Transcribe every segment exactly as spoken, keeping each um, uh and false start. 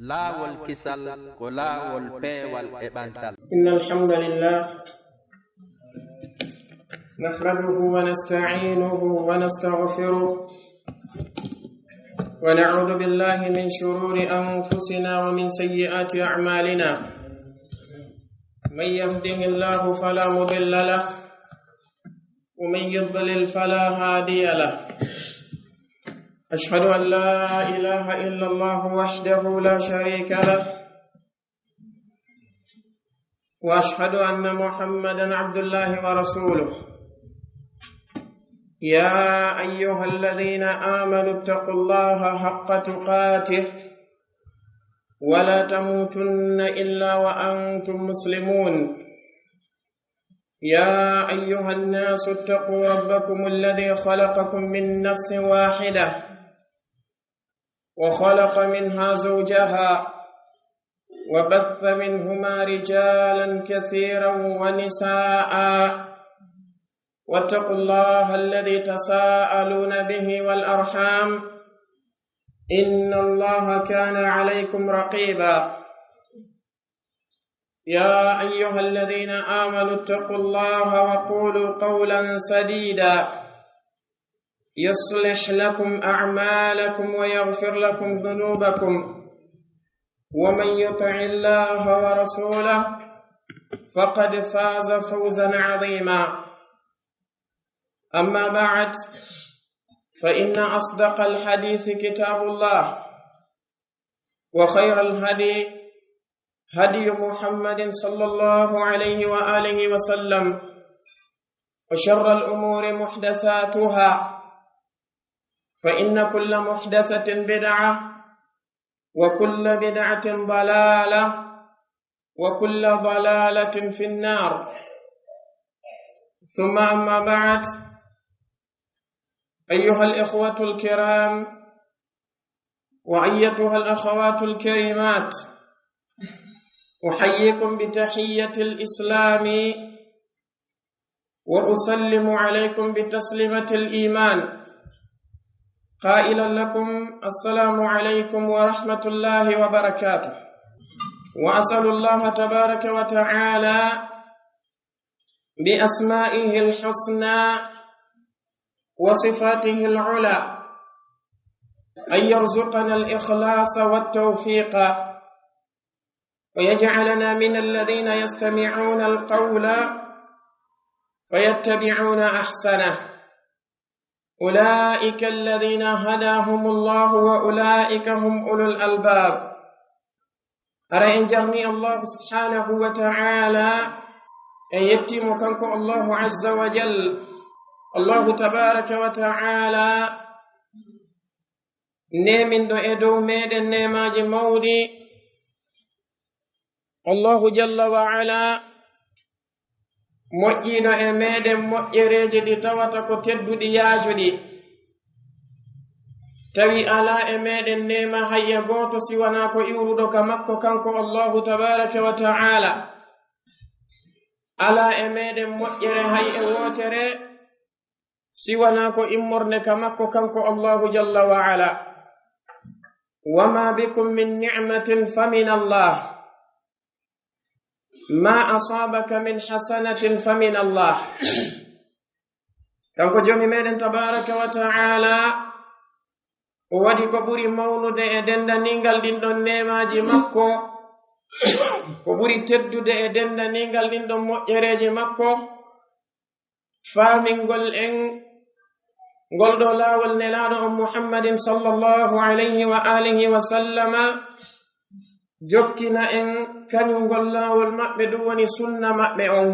Laawol kisal ko laawol peewal e ɓantal. إن الحمد لله نحمده ونستعينه ونستغفره ونعوذ بالله من شرور أنفسنا ومن سيئات أعمالنا. من يهده الله فلا مضل له ومن يضلل فلا هادي له. أشهد أن لا إله إلا الله وحده لا شريك له، وأشهد أن محمدا عبد الله ورسوله. يا أيها الذين آمنوا اتقوا الله حق تقاته ولا تموتن إلا وأنتم مسلمون. يا أيها الناس اتقوا ربكم الذي خلقكم من نفس واحدة وخلق منها زوجها وبث منهما رجالا كثيرا ونساء، واتقوا الله الذي تساءلون به والأرحام، إن الله كان عليكم رقيبا. يا أيها الذين آمنوا اتقوا الله وقولوا قولا سديدا يصلح لكم أعمالكم ويغفر لكم ذنوبكم، ومن يطع الله ورسوله فقد فاز فوزا عظيما. أما بعد، فإن أصدق الحديث كتاب الله، وخير الهدي هدي محمد صلى الله عليه وآله وسلم، وشر الأمور محدثاتها، فإن كل محدثة بدعة، وكل بدعة ضلالة، وكل ضلالة في النار. ثم أما بعد، أيها الإخوة الكرام وأيتها الأخوات الكريمات، أحييكم بتحية الإسلام وأسلم عليكم بتسليمة الإيمان، قائلا لكم: السلام عليكم ورحمة الله وبركاته. وأسأل الله تبارك وتعالى بأسمائه الحسنى وصفاته العلى أن يرزقنا الإخلاص والتوفيق، ويجعلنا من الذين يستمعون القول فيتبعون أحسنه. أولئك الذين هداهم الله وأولئك هم أولو الألباب. Hara en jarni Allahu subhanahu wa ta'ala, en yetti mo kanko Allahu azza wa jal. Allahu tabaraka wa ta'ala neeminɗo e dow meɗen neemaaji mawɗi. Allahu jalla wa ala moƴƴiino e meɗen moƴƴereeji ɗi tawata ko tedduɗi yaajuɗi. Tawi alaa e meɗen neema hay e gooto si wanaa ko iwruɗo ka makko kanko Allahu tabaraka wa ta'ala. Alaa e meɗen moƴƴere hay e wootere si wanaa ko immorde ka makko kanko Allahu jalla wa ala. وما بكم من نعمة فمن الله، ما أصابك من حسنة فمن الله. Kanko Joomi meɗen tabaraka wa ta'ala, o waɗi ko ɓuri mawnude e dendaniingal ɗin ɗon neemaaji makko, ko ɓuri teddude e dendaniingal ɗin ɗon moƴƴereeji makko, faamingol en ngol ɗoo laawol Nelaaɗo on Muhammadin sallallahu alayhi wa alihi wa sallama, jokkina en kañum ngol laawol maɓɓe, ɗum woni sunna maɓɓe on.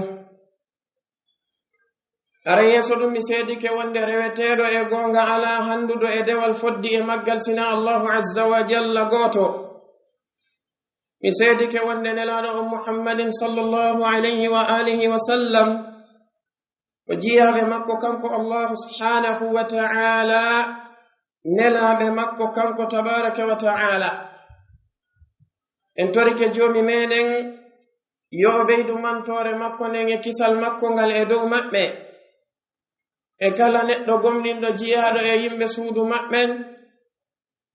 Hara yeeso ɗum, mi seedike wonde reweteeɗo e goonga alaa, hannduɗo e dewal foddi e maggal, sinaa Allahu azza wa jalla gooto. Mi seedike wonde Nelaaɗo on Muhammadin sallallahu alayhi wa alihi wa sallam, ko jiyaaɓe makko kanko Allahu subhanahu wa ta'ala, nelaaɓe makko kanko tabaraka wa ta'ala. En torike Joomi meɗen yo o ɓeydu mantoore makko nden e kisal makko ngal e dow maɓɓe, e kala neɗɗo gomɗinɗo jiyaaɗo e yimɓe suudu maɓɓen,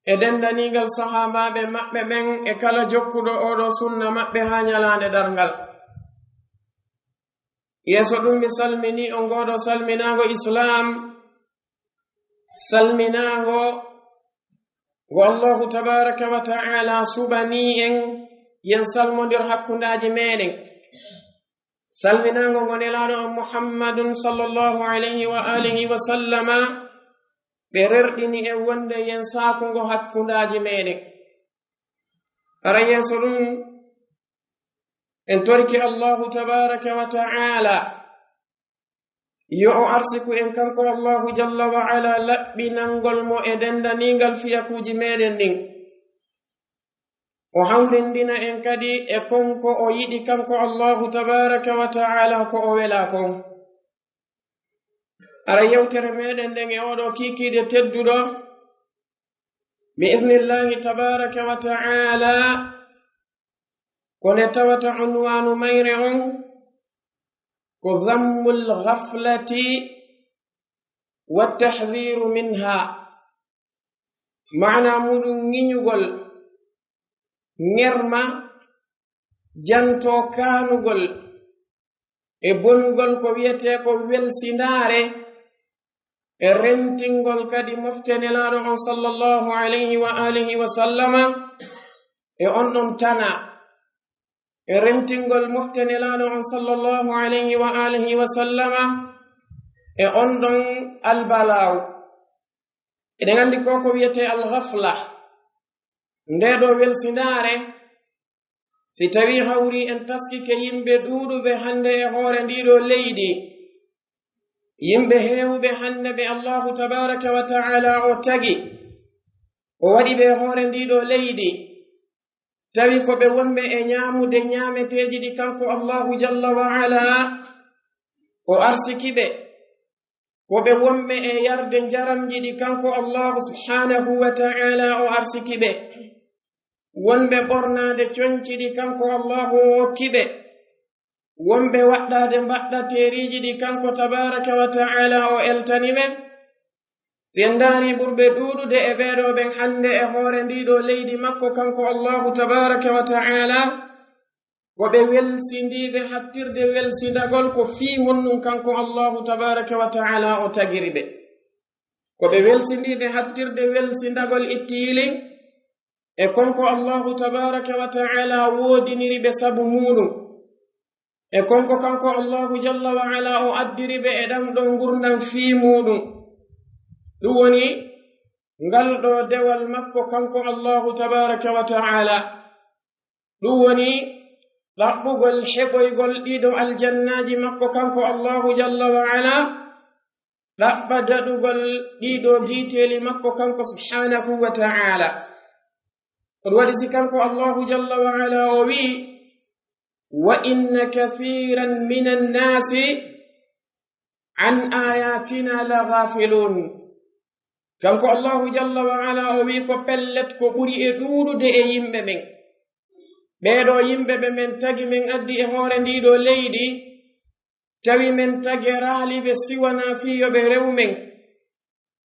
e denndaaniingal sahaabaaɓe maɓɓe ɓen e kala jokkuɗo oo ɗoo sunna maɓɓe haa ñalaande darngal. Yeeso ɗum, mi salminii on ngooɗoo salminaango Islaam, salminaango ngo Allahu tabaaraka wa ta'aala suɓanii en, yen salmondir hakkundeeji meeɗen. Salminaango ngo Nelaaɗo on Muhammadun sallallahu alayhi wa alihi wa sallama, ɓe rerɗini en wonde yen saakungo hakkundeeji meeɗen. Hara yeeso ɗum, en torike Allahu tabaaraka wa ta'aala yo o arsiku en kanko Allahu jalla wa ala laɓɓinangol mo e denndaaniingal fiyakuuji meeɗen ɗin. O hawrindina en kadi e kon ko o yiɗi kanko Allahu tabaaraka wa ta'aala, ko o welaa kon. Hara yewtere meeɗen nden e oo ɗoo kiikiiɗe tedduɗo, bi idnillahi tabaaraka wa ta'aala, ko nde tawata unwaanu mayre on ko dhammul ghaflati wa tahdhiru minha. Maanaa muuɗum ŋiñugol ŋerma, jantoo kaanugol e bonugol ko wiyetee ko welsindaare, e rentingol kadi mofte Nelaaɗo on sallallahu alayhi wa alihi wa sallama e on ɗon tanaa, e rentingol mofte Nelaaɗo on sallallahu alayhi wa alihi wa sallama e on ɗon albalaaw. Eɗen anndi ko ko wiyetee al-ghafla, ndee ɗoo welsindaare, si tawii hawrii en taskike yimɓe ɗuuɗuɓe hannde e hoore ndii ɗoo leydi, yimɓe heewuɓe hannde ɓe Allahu tabaaraka wa ta'aala o tagi, o waɗi ɓe e hoore ndii ɗoo leydi, tawi ko ɓe wonɓe e ñaamude ñaameteeji ɗi kanko Allahu jalla wa ala o arsiki ɓe, ko ɓe wonɓe e yarde njaramji ɗi kanko Allahu subhaanahu wa ta'aala o arsiki ɓe, wonɓe ɓornaade coñci ɗi kanko Allahu o okki ɓe, wonɓe waɗɗaade mbaɗɗateeriiji ɗi kanko tabaaraka wa ta'aala o eltani ɓe. Si en ndaarii ɓurɓe ɗuuɗude e ɓee ɗoo ɓen hannde e hoore ndii ɗoo leydi makko kanko Allahu tabaaraka wa ta'aala, ko ɓe welsindiiɓe hattirde welsindagol ko fii honɗum kanko Allahu tabaaraka wa ta'aala o tagiri ɓe. Ko ɓe welsindiiɓe hattirde welsindagol ittiili e kon ko Allahu tabaaraka wa ta'aala woodiniri ɓe sabu muuɗum, e kon ko kanko Allahu jalla wa ala o addiri ɓe e ɗam ɗoo ngurndan fii muuɗum. Ɗum woni ngal ɗoo dewal makko kanko Allahu tabaaraka wa ta'aala. Ɗum woni ɗaɓɓugol heɓoygol ɗii ɗoo aljannaaji makko kanko Allahu jalla wa ala, ɗaɓɓa daɗugol ɗii ɗoo giiteeli makko kanko subhaanahu wa ta'aala. Ko ɗum waɗi si kanko Allahu jalla wa ala o wi'i, "Wa inna kathiran minan nasi an ayatina la ghafilun." Kanko Allahu jalla wa ala o wi'i, ko pellet ko ɓuri e ɗuuɗude e yimɓe men. Ɓee ɗoo yimɓe ɓe men tagi men addi e hoore ndii ɗoo leydi, tawi men tagiraali ɓe si wanaa fii yo ɓe rew men.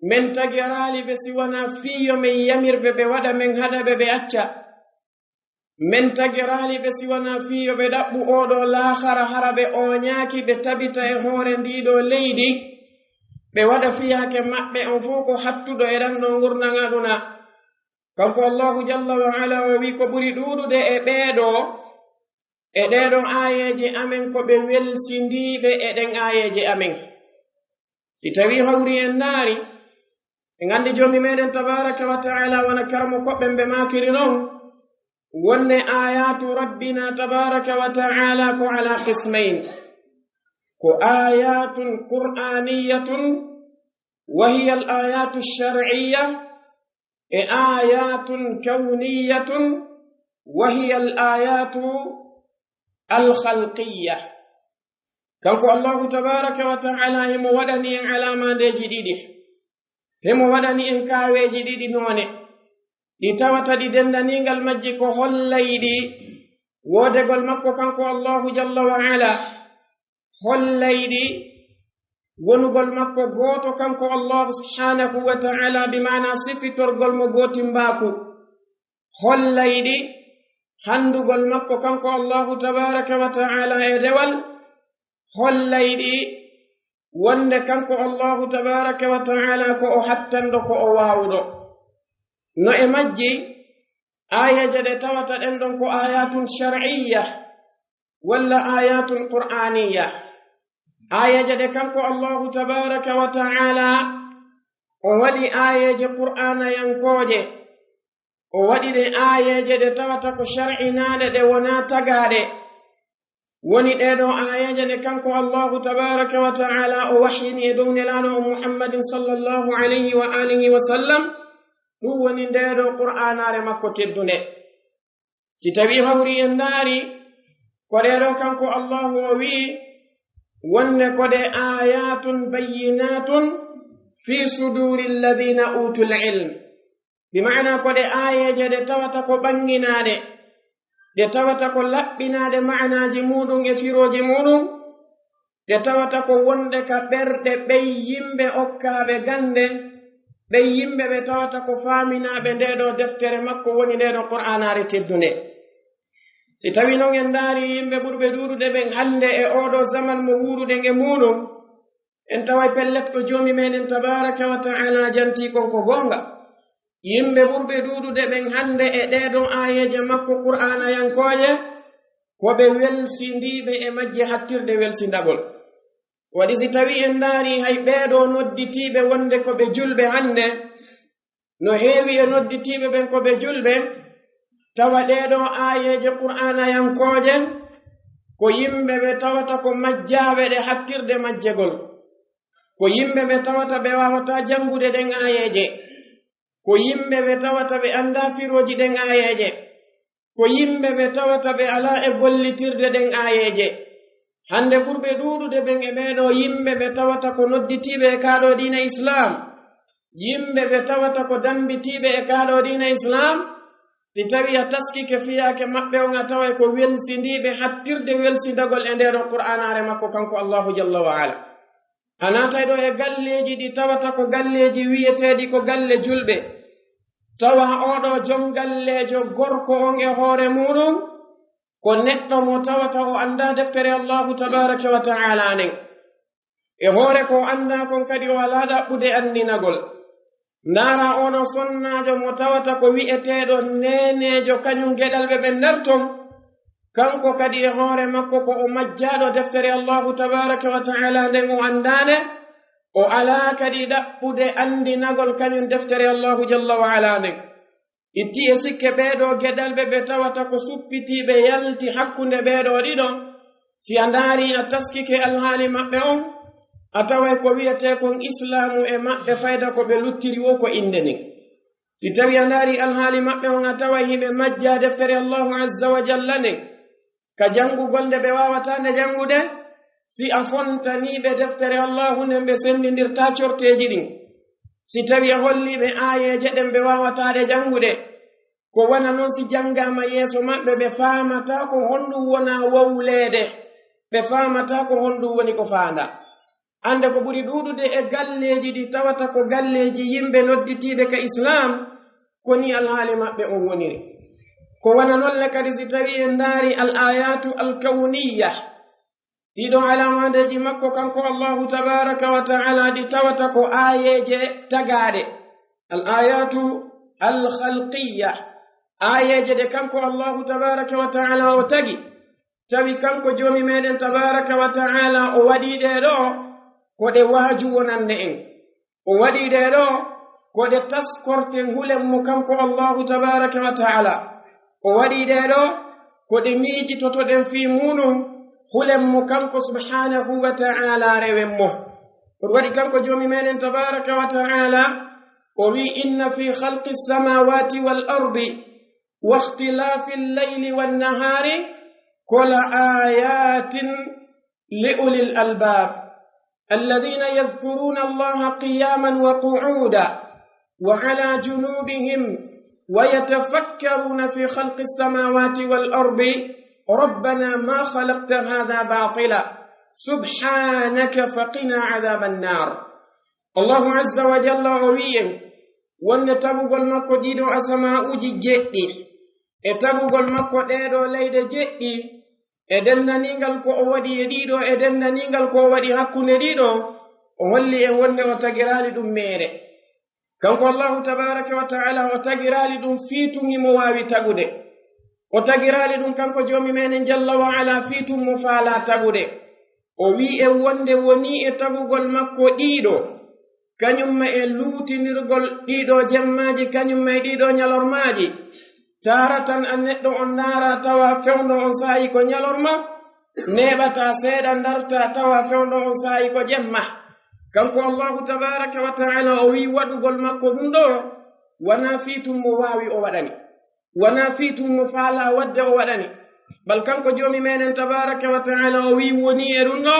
Men tagiraali ɓe si wanaa fii yo men yamir ɓe, ɓe waɗa, men haɗa ɓe, ɓe acca. Men tagiraali ɓe si wanaa fii yo ɓe ɗaɓɓu oo ɗoo laakhara, hara ɓe ooñaaki, ɓe tabita e hoore ndii ɗoo leydi, ɓe waɗa fiyaake maɓɓe on fof ko hattuɗo e ɗan ɗoo ngurndan aduna. Kanko Allahu jalla wa ala o wi'i, ko ɓuri ɗuuɗude e ɓee ɗoo, e ɗee ɗoo aayeeje amen, ko ɓe welsindiiɓe e ɗen aayeeje amen. Si tawii hawri en ndaari, en anndi Joomi meɗen tabaaraka wa ta'ala, wano karamokooɓe ɓe maakiri non, wonde aayaatu Rabbina tabaaraka wa ta'ala ko ala qismayn. Ko aayaatun qur'aaniyyatun, wa hiya al aayaatu shar'iyya, e aayaatun kawniyyatun, wa hiya al aayaatu al khalqiyya. Kanko Allahu tabaaraka wa ta'ala himo waɗani en alaamandeeji ɗiɗi. Himo waɗani en kaaweeji ɗiɗi noone. Ɗi tawata ɗi denndaniingal majji ko hollayɗi woodegol makko kanko Allahu jalla wa ala. Hollayɗi wonugol makko gooto kanko Allahu subhanahu wa ta'ala, bi maana sifitorgol mo gootimbaaku, hollay ɗi hanndugol makko kanko Allahu tabaraka wa ta'ala e dewal, hollay ɗi wonde kanko Allahu tabaraka wa ta'ala ko o hattanɗo, ko o waawuɗo. No e majji, aayeeje ɗe tawata ɗen ɗon ko ayatun shar'iyya walla ayatun qur'aniyya. Aayeeje ɗe kanko Allahu tabaraka wa ta'ala o waɗi aayeeje qur'anayankooje, o waɗi ɗe aayeeje ɗe tawata ko shar'inaaɗe, ɗe wonaa tagaaɗe. Woni ɗee ɗoo aayeeje ɗe kanko Allahu tabaraka wa ta'ala o wahyini e dow Nelaaɗo o Muhammadin sallallahu alayhi wa alihi wa sallam, ɗum woni ndee ɗoo qur'aanaare makko teddunde. Si tawii hawri en ndaari, ko ɗee ɗoo kanko Allahu o wi'i wonde ko ɗe ayatun bayyinatun fi suduri alladhina utul ilm. Bi maana ko ɗe aayeeje ɗe tawata ko ɓannginaaɗe, ɗe tawata ko laɓɓinaaɗe maanaaji muuɗum e firooji muuɗum, ɗe tawata ko wonɗe ka ɓerɗe ɓey yimɓe okkaaɓe gannde, ɓey yimɓe ɓe tawata ko faaminaaɓe ndee ɗoo deftere makko, woni ndee ɗoo qur'aanaare teddunde. Si tawii non en ndaari yimɓe ɓurɓe ɗuuɗude ɓen hannde e oo ɗoo zaman mo wuuruɗen e muuɗum, en taway pellet ko Joomi meɗen tabaraka wa ta'ala jantii kon ko goonga. Yimɓe ɓurɓe ɗuuɗude ɓen hannde e ɗee ɗoo aayeeje makko qur'aanayankooje, ko ɓe welsindiiɓe e majje hattirde welsindagol. Waɗi si tawii en ndaari hay ɓee ɗoo nodditiiɓe wonde ko ɓe julɓe hannde, no heewi e nodditiiɓe ɓen ko ɓe julɓe, tawa ɗee ɗoo aayeeje qur'aanayankooje ko yimɓe ɓe tawata ko majjaaɓe ɗe hattirde majjegol, ko yimɓe ɓe tawata ɓe waawataa janngude ɗen aayeeje, ko yimɓe ɓe tawata ɓe anndaa firooji ɗen aayeeje, ko yimɓe ɓe tawata ɓe alaa e gollitirde ɗen aayeeje. Hannde ɓurɓe ɗuuɗude ɓen e ɓee ɗoo yimɓe ɓe tawata ko nodditiiɓe e kaa ɗoo diina Islaam, yimɓe ɓe tawata ko dammbitiiɓe e kaa ɗoo diina Islaam, si tawii a taskike fiyaake maɓɓe on, a taway ko welsindiiɓe hattirde welsindagol e ndee ɗoo qur'aanaare makko kanko Allahu jalla wa ala. A naatay ɗoo e galleeji ɗi tawata ko galleeji wi'eteeɗi ko galle julɓe, tawa oo ɗoo jon galleejo gorko on e hoore muuɗum ko neɗɗo mo tawata o anndaa deftere Allahu tabaraka wa ta'ala nden. E hoore ko o anndaa kon kadi o alaa ɗaɓɓude anndinagol. Ndaara oo ɗoo sonnaajo mo tawata ko wi'eteeɗo neeneejo, kañum geɗalɓe ɓen nder ton. Kanko kadi e hoore makko ko o majjaaɗo deftere Allahu tabaraka wa ta'ala nden, o anndaa nde, o alaa kadi ɗaɓɓude anndinagol kañum deftere Allahu jalla wa ala nden. Itti e sikke ɓee ɗoo geɗalɓe ɓe tawata ko suppitiiɓe yalti hakkunde ɓee ɗoo ɗiɗo, si a ndaari a taskike alhaali maɓɓe on, a taway ko wi'etee kon Islaamu e maɓɓe fayda ko ɓe luttiri woo ko innde nden. Si tawii a ndaari alhaali maɓɓe on, a taway hiɓe majjaa deftere Allahu azza wa jalla nden ka janngugol nde ɓe waawataa nde janngude. Si a fontanii ɓe deftere Allahu nden, ɓe senndindirtaa corteeji ɗin. Si tawii a hollii ɓe aayeeje ɗen, ɓe waawataa ɗe janngude. Ko wano non si janngaama yeeso maɓɓe, ɓe faamataa ko honɗum wonaa wowleede, ɓe faamataa ko honɗum woni ko faandaa. Annde ko ɓuri ɗuuɗude e galleeji ɗi tawata ko galleeji yimɓe nodditiiɓe ka Islaam, ko nii alhaali maɓɓe on woniri. Ko wano non le kadi si tawii en ndaari al ayatu al kawniyya, ɗiɗo alaamadeeji makko kanko Allahu tabaraka wa ta'ala ɗi tawata ko aayeeje tagaaɗe, al ayatu al khalqiyya, aayeeje ɗe kanko Allahu tabaraka wa ta'ala o tagi, tawi kanko Joomi meɗen tabaraka wa ta'ala o waɗii ɗee ɗoo ko ɗe waaju wonande en. O waɗii ɗee ɗoo ko ɗe taskorten hulen mo kanko Allahu tabaraka wa ta'ala. O waɗii ɗee ɗoo ko ɗe miijitotoɗen fii muuɗum hulen mo kanko subhanahu wa ta'ala, rewen mo. Ko ɗum waɗi kanko Joomi meɗen tabaraka wa ta'ala o wi'i: "Inna fi khalqi samawati wal ardi wa ikhtilafi al-layli wan nahari la ayatin li ulil albab, alladhina yadhkuruna Allaha qiyaman wa qu'uda wa ala junubihim wa yatafakkaruna fi khalqi samawati wal ardi rabbana ma khalaqta hadha batila سبحانك فقنا عذاب النار. Allahu azza wa jalla o wi'i en wonde tagugol makko ɗiɗo asama'uuji jeɗɗi, e tagugol makko ɗeeɗo leyɗe jeɗɗi, e dendaniingal ko o waɗi e ɗiɗo, e dendaniingal ko o waɗi hakkunde ɗiɗo, o holli en wonde o tagiraali ɗum meere. Kanko Allahu tabaraka wa ta'ala o tagiraali ɗum fii tun himo waawi tagude. O tagiraali ɗum kanko Joomi meɗen jalla wa ala fii tun mo faalaa tagude. O wi'i en wonde wonii e tagugol makko ɗiɗo, kañum ma e luutinirgol ɗiɗo jemmaaji, kañum ma e ɗiɗo ñalormaaji. Taaratan an neɗɗo on ndaara tawa fewndo on saa'i ko ñalorma, neeɓata seeɗa ndarta tawa fewndo on saa'i ko jemma. Kanko Allahu tabaraka wa ta'ala o wi'i waɗugol makko ɗum ɗo, wanaa fii tun mo waawi o waɗani. Wanaa fii tun mo faalaa waɗde o waɗani. Bal kanko Joomi meɗen tabaraka wa ta'ala o wi'i wonii e ɗum ɗo,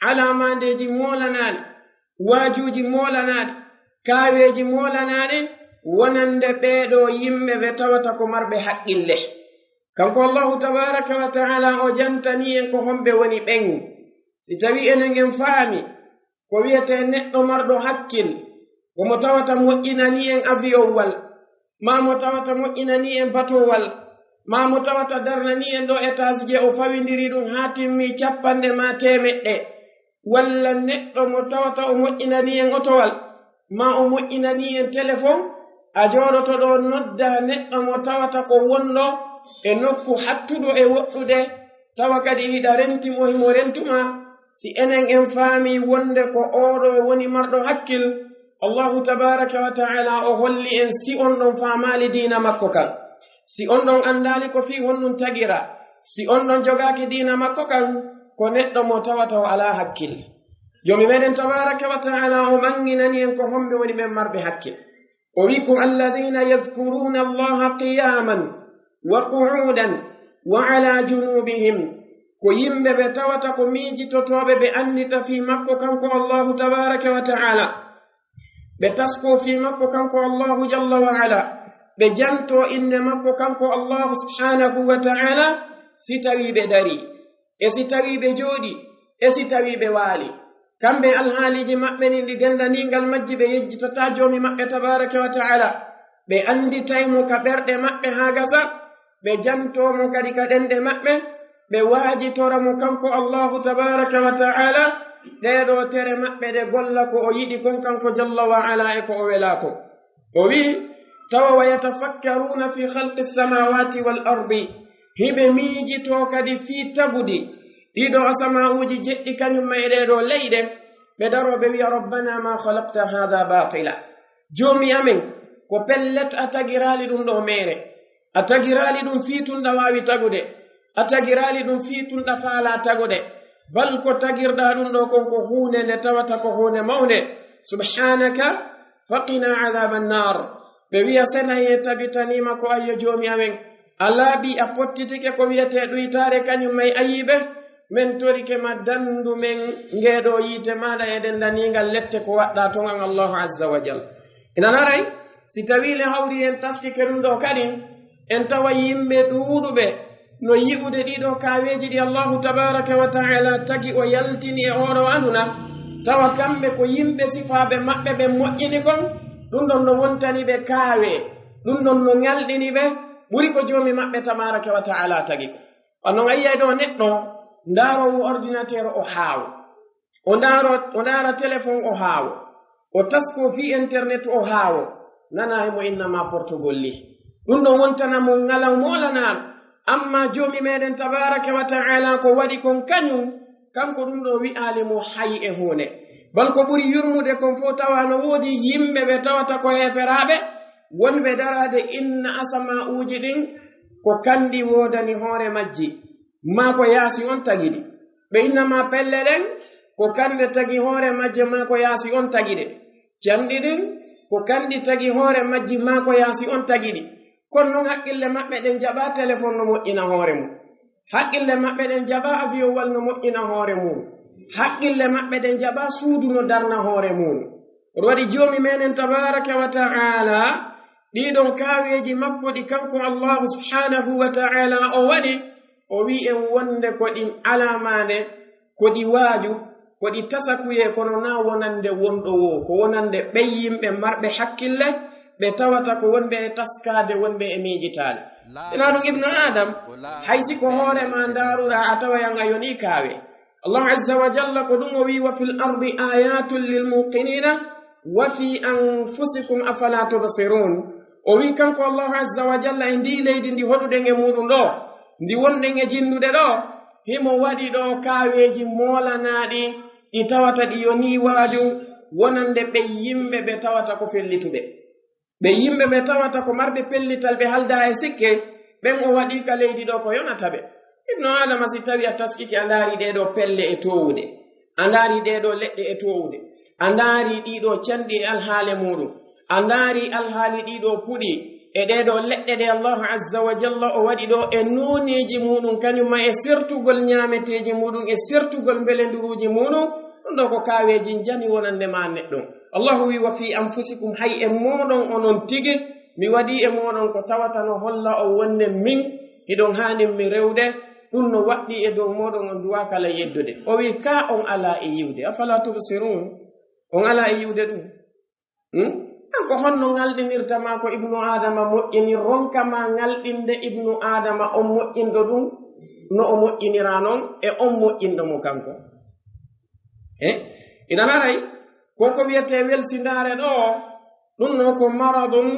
alaamaandeeji moolanaaɗi, waajuuji moolanaaɗi, kaaweeji moolanaaɗi, wonande ɓeeɗo yimɓe ɓe tawata ko marɓe haqqille. Kanko Allahu tabaraka wa ta'ala o jantanii en ko homɓe woni ɓen. Si tawii enen en faami ko wi'etee neɗɗo marɗo hakkil, ko mo tawata moƴƴinanii en avion wal, maa mo tawata moƴƴinanii en batowal, maa mo tawata darnanii en ɗo etaasije o fawindiri ɗum haa timmi capanɗe maa teemeɗɗe, walla neɗɗo mo tawata o moƴƴinanii en otowal, maa o moƴƴinanii en telefon, a jooɗoto ɗo nodda neɗɗo mo tawata ko wonɗo e nokku hattuɗo e woɗɗude, tawa kadi hiɗa renti mo, himo rentu ma. Si enen en faami wonde ko oɗo woni marɗo hakkil, Allahu tabaraka wa ta'ala o holli en si on ɗon faamaali diina makko kan, si on ɗon anndaali ko fii honɗum tagira, si on ɗon jogaaki diina makko kan, ko neɗɗo mo tawata o alaa hakkil. Joomi meɗen tabaraka wa ta'ala o mannginani en ko homɓe woni ɓen marɓe hakkil. O wi'i ko, "الذين يذكرون الله قياما وقعودا وعلى جنوبهم." Ko yimɓe ɓe tawata ko miijitotooɓe, ɓe anndita fii makko kanko Allahu tabaraka wa ta'ala. Ɓe taskoo fii makko kanko Allahu jalla wa ala. Ɓe jantoo innde makko kanko Allahu subhanahu wa ta'ala, si tawii ɓe darii, e si tawii ɓe jooɗii, e si tawii ɓe waalii. Kamɓe alhaaliiji maɓɓe ɗin ɗi dendaniingal majji ɓe yejjitataa Joomi maɓɓe tabaraka wa ta'ala. Ɓe annditay mo ka ɓerɗe maɓɓe haa gasa, ɓe jantoo mo kadi ka ɗenɗe maɓɓe, ɓe waajitora mo kanko Allahu tabaraka wa ta'ala, ɗee ɗoo tere maɓɓe ɗe golla ko o yiɗi kon kanko jalla wa ala e ko o welaa kon. O wi'i, tawa, "ويتفكرون في خلق السماوات والأرض." Hiɓe miijitoo kadi fii tagudi ɗiɗo asamaa'uuji jeɗɗi kañum ma e ɗee ɗoo leyɗe, ɓe daroo ɓe wi'a, "ربنا ما خلقت هذا باطلا." Joomi amen, ko pellet a tagiraali ɗum ɗoo meere. A tagiraali ɗum fii tun ɗa waawi tagude. A tagiraali ɗum fii tun ɗa faalaa tagude. Bal ko tagirɗaa ɗum ɗoo kon ko huunde nde tawata ko huunde mawnde. "سبحانك فقنا عذاب النار." Ɓe wi'a, "Senayee tabitanii ma ko ayyo Joomi amen. A laaɓi, a pottitike ko wi'etee ɗuytaare kañum may ayiiɓe. Men torike ma dandu men ngee ɗoo yiite maaɗa e dendaniingal lette ko waɗɗaa ton an Allahu azza wa jal." Ina naray, si tawii le hawri en taskike ɗum ɗoo kadi, en tawa yimɓe ɗuuɗuɓe no yi'ude ɗiɗo kaaweeji ɗi Allahu tabaraka wa ta'ala tagi o yaltini e oɗo aduna, tawa kamɓe ko yimɓe sifaaɓe maɓɓe ɓe moƴƴini kon, ɗum ɗon no wontani ɓe kaawe, ɗum ɗon no ŋalɗini ɓe, ɓuri ko Joomi maɓɓe tabaraka wa ta'ala tagi ko. Onon ayyay ɗo neɗɗo ndaaroowo ordinateur o haawo. O ndaaro, o ndaara telefon o haawo. O tasko fii internet o haawo. Nana e mo inna ma portogol li. Ɗum ɗo wontana mo ngalaw moolanaano. Amma Joomi meɗen tabaraka wa ta'ala ko waɗi kon kañum, kanko ɗum ɗo wi'aali mo hay e huunde. Bal ko ɓuri yurmude kon fof tawa no woodi yimɓe ɓe tawata ko heeferaaɓe, wonɓe daraade inna asama'uuji ɗin ko kandi woodani hoore majji, maa ko yaasi on tagi ɗi. Ɓe inna ma pelle ɗen, ko kande tagi hoore majje, maa ko yaasi on tagi ɗe. Canɗi ɗin, ko kandi tagi hoore majji, maa ko yaasi on tagi ɗi. Kono non haqqille maɓɓe ɗen jaɓa telefon no moƴƴina hoore mum. Haqqille maɓɓe ɗen jaɓa avion wal no moƴƴina hoore mum. Haqqille maɓɓe ɗen jaɓa suudu no darna hoore mum. Oɗo waɗi Joomi meɗen tabaraka wa ta'ala, ɗiɗon kaaweeji makko ɗi kanko Allahu subhanahu wa ta'ala o waɗi, o wi'i en wonde ko ɗin alaamaande, ko ɗi waaju, ko ɗi tasakuyee, kono naa wonande wonɗo woo, ko wonande ɓen yimɓe marɓe hakkille, ɓe tawata ko wonɓe e taskaade, wonɓe e miijitaade. Ina ɗum Ibnu Adam, hay si ko hoore ma ndaaruɗaa, a tawayan a yonii kaawe. Allahu azza wa jalla ko ɗum o wii: "Wa fil ardi ayatun lil muqinina wa fi anfusikum afala tubsirun." O wii kanko Allahu azza wa jalla, e ndii leydi ndi hoɗuɗen e muuɗum ɗoo, ndi wonɗen e jinndude ɗoo, himo waɗi ɗoo kaaweeji moolanaaɗi, ɗi tawata ɗi yonii waaju, wonande ɓe yimɓe ɓe tawata ko fellituɓe. Ɓe yimɓe ɓe tawata ko marɓe pellital, ɓe haldaa e sikke, ɓen o waɗi ka leydi ɗoo ko yonata ɓe. Ibnu Adama, si tawi a taskike, a ndaari ɗee ɗoo pelle e toowude, a ndaari ɗee ɗoo leɗɗe e toowude, a ndaari ɗii ɗoo canɗi e alhaale muuɗum, a ndaari alhaali ɗii ɗoo puɗi e ɗee ɗoo leɗɗe ɗe Allahu azza wa jalla o waɗi ɗoo e nooneeji muuɗum, kañum ma e sertugol ñaameteeji muuɗum, e sertugol mbelenduruuji muuɗum, ɗum ɗoo ko kaaweeji njani wonande ma neɗɗo. Allahu wii: "Wa fi anfusikum", hay e mooɗon onon tigi, mi waɗii e mooɗon ko tawata no holla on wonde min, hiɗon haani mi rewde, ɗum no waɗɗii e dow mooɗon, on duwaa kala yeddude. O wii, ka on alaa e yiwde. Afala tubsirun? On alaa e yiwde ɗum? Hmm? An ko honno ngalɗinirta ma ko Ibnu Adama moƴƴini, ronka ma ngalɗinde Ibnu Adama on moƴƴinɗo ɗum, no o moƴƴinira non, e on moƴƴinɗo mo kanko? Eh? Idan aray, ko ko wiyetee welsindaare ɗoo, ɗum no ko maradun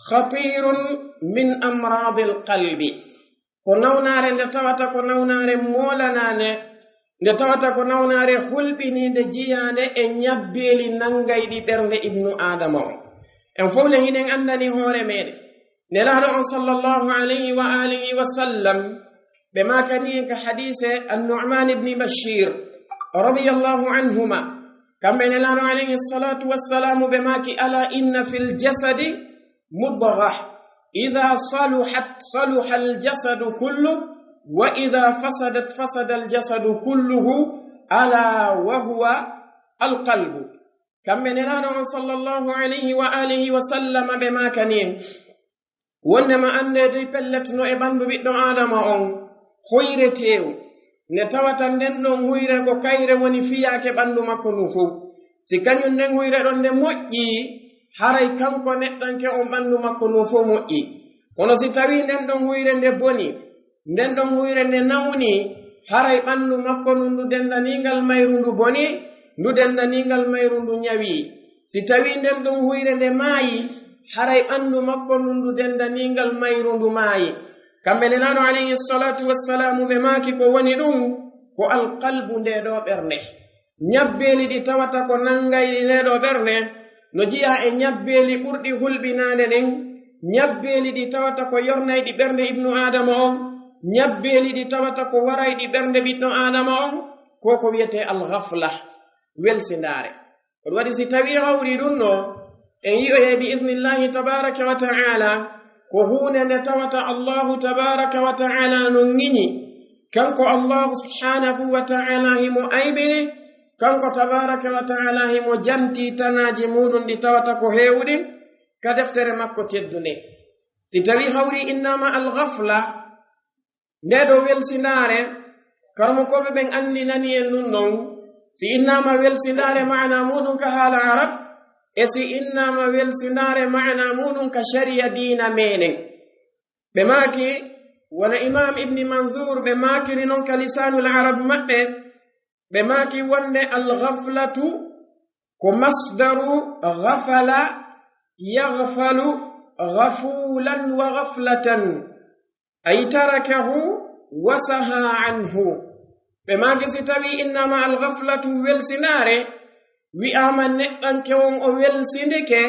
khatirun min amradil qalbi. Ko nawnaare nde tawata ko nawnaare moolanaande, nde tawata ko nawnaare hulɓiniinde jiyaande e ñabbeeli nanngayɗi ɓernde Ibnu Adama on. En fow le hiɗen anndani hoore meeɗen. Nelaaɗo on sallallahu alayhi wa alihi wa sallam, ɓe maakani en ka hadiise An-Nu'man ibni Bashir radiyallahu anhuma. Kamɓe Nelaaɗo alayhi salatu wassalamu ɓe maaki: "Ala inna fil jasadi mudghah, idha saluhat, saluha al jasadu kullu, wa idha fasadat, fasada al jasadu kulluhu, ala wa huwa al qalbu." Kamɓe Nelaaɗo on sallallahu alayhi wa alihi wa sallama ɓe maakani en, wonndema anndee dey pellet no e ɓanndu ɓiɗɗo Aadama on hoyre teewu, nde tawata nden ɗon huyre ko kayre woni fiyaake ɓanndu makko ndun fow. Si kañum nden huyre ɗon nde moƴƴii, haray kanko neɗɗanke on ɓanndu makko ndun fow moƴƴii. Kono si tawii nden ɗon huyre nde bonii, nden ɗon huyre nde nawnii, haray ɓanndu makko ndun ndu denndaniingal mayru ndu bonii, ndu denndaniingal mayru ndu ñawii. Si tawii nden ɗon huyre nde maayii, haray ɓanndu makko ndun ndu denndaniingal mayru ndu maayii. Kamɓe Nelaaɗo alayhi salatu wassalamu ɓe maaki ko woni ɗun ko alqalbu, ndee ɗoo ɓernde. Ñabbeeli ɗi tawata ko nanngayɗi ndee ɗoo ɓernde, no jiyaa e ñabbeeli ɓurɗi hulɓinaade ɗin, ñabbeeli ɗi tawata ko yornayɗi ɓernde ibnu Aadama on, ñabbeeli ɗi tawata ko warayɗi ɓernde ɓiɗɗo Aadama on, ko ko wiyetee al-ghafla, welsindaare. Ko ɗum waɗi si tawii hawri ɗum no, en yi'oyay bi idnillahi tabaraka wa ta'ala, ko huunde nde tawata Allahu tabaraka wa ta'ala no ŋiñi. Kanko Allahu subhanahu wa ta'ala himo aybini, kanko tabaraka wa ta'ala himo janti tanaaji muuɗum ɗi tawata ko heewuɗi ka deftere makko teddunde. Si tawii hawri innaama al-ghafla, ndee ɗoo welsindaare, karamokooɓe ɓen anndinani en ɗum ɗon, si innaama welsindaare maana muuɗum ka haala Arab, e si innaama welsindaare maana muuɗum ka shari'a diina meenen. Ɓe maaki, wano Imaam Ibni Manzuur, ɓe maakiri non ka Lisaanul Arab maɓɓe, ɓe maaki wonde al-ghaflatu ko masdaru ghafala, yaghfalu, ghafulan wa ghaflatan. Ay tarakahu wa saha anhu. Ɓe maaki si tawii innaama al-ghaflatu welsindaare, wi'aama neɗɗanke on o welsindike,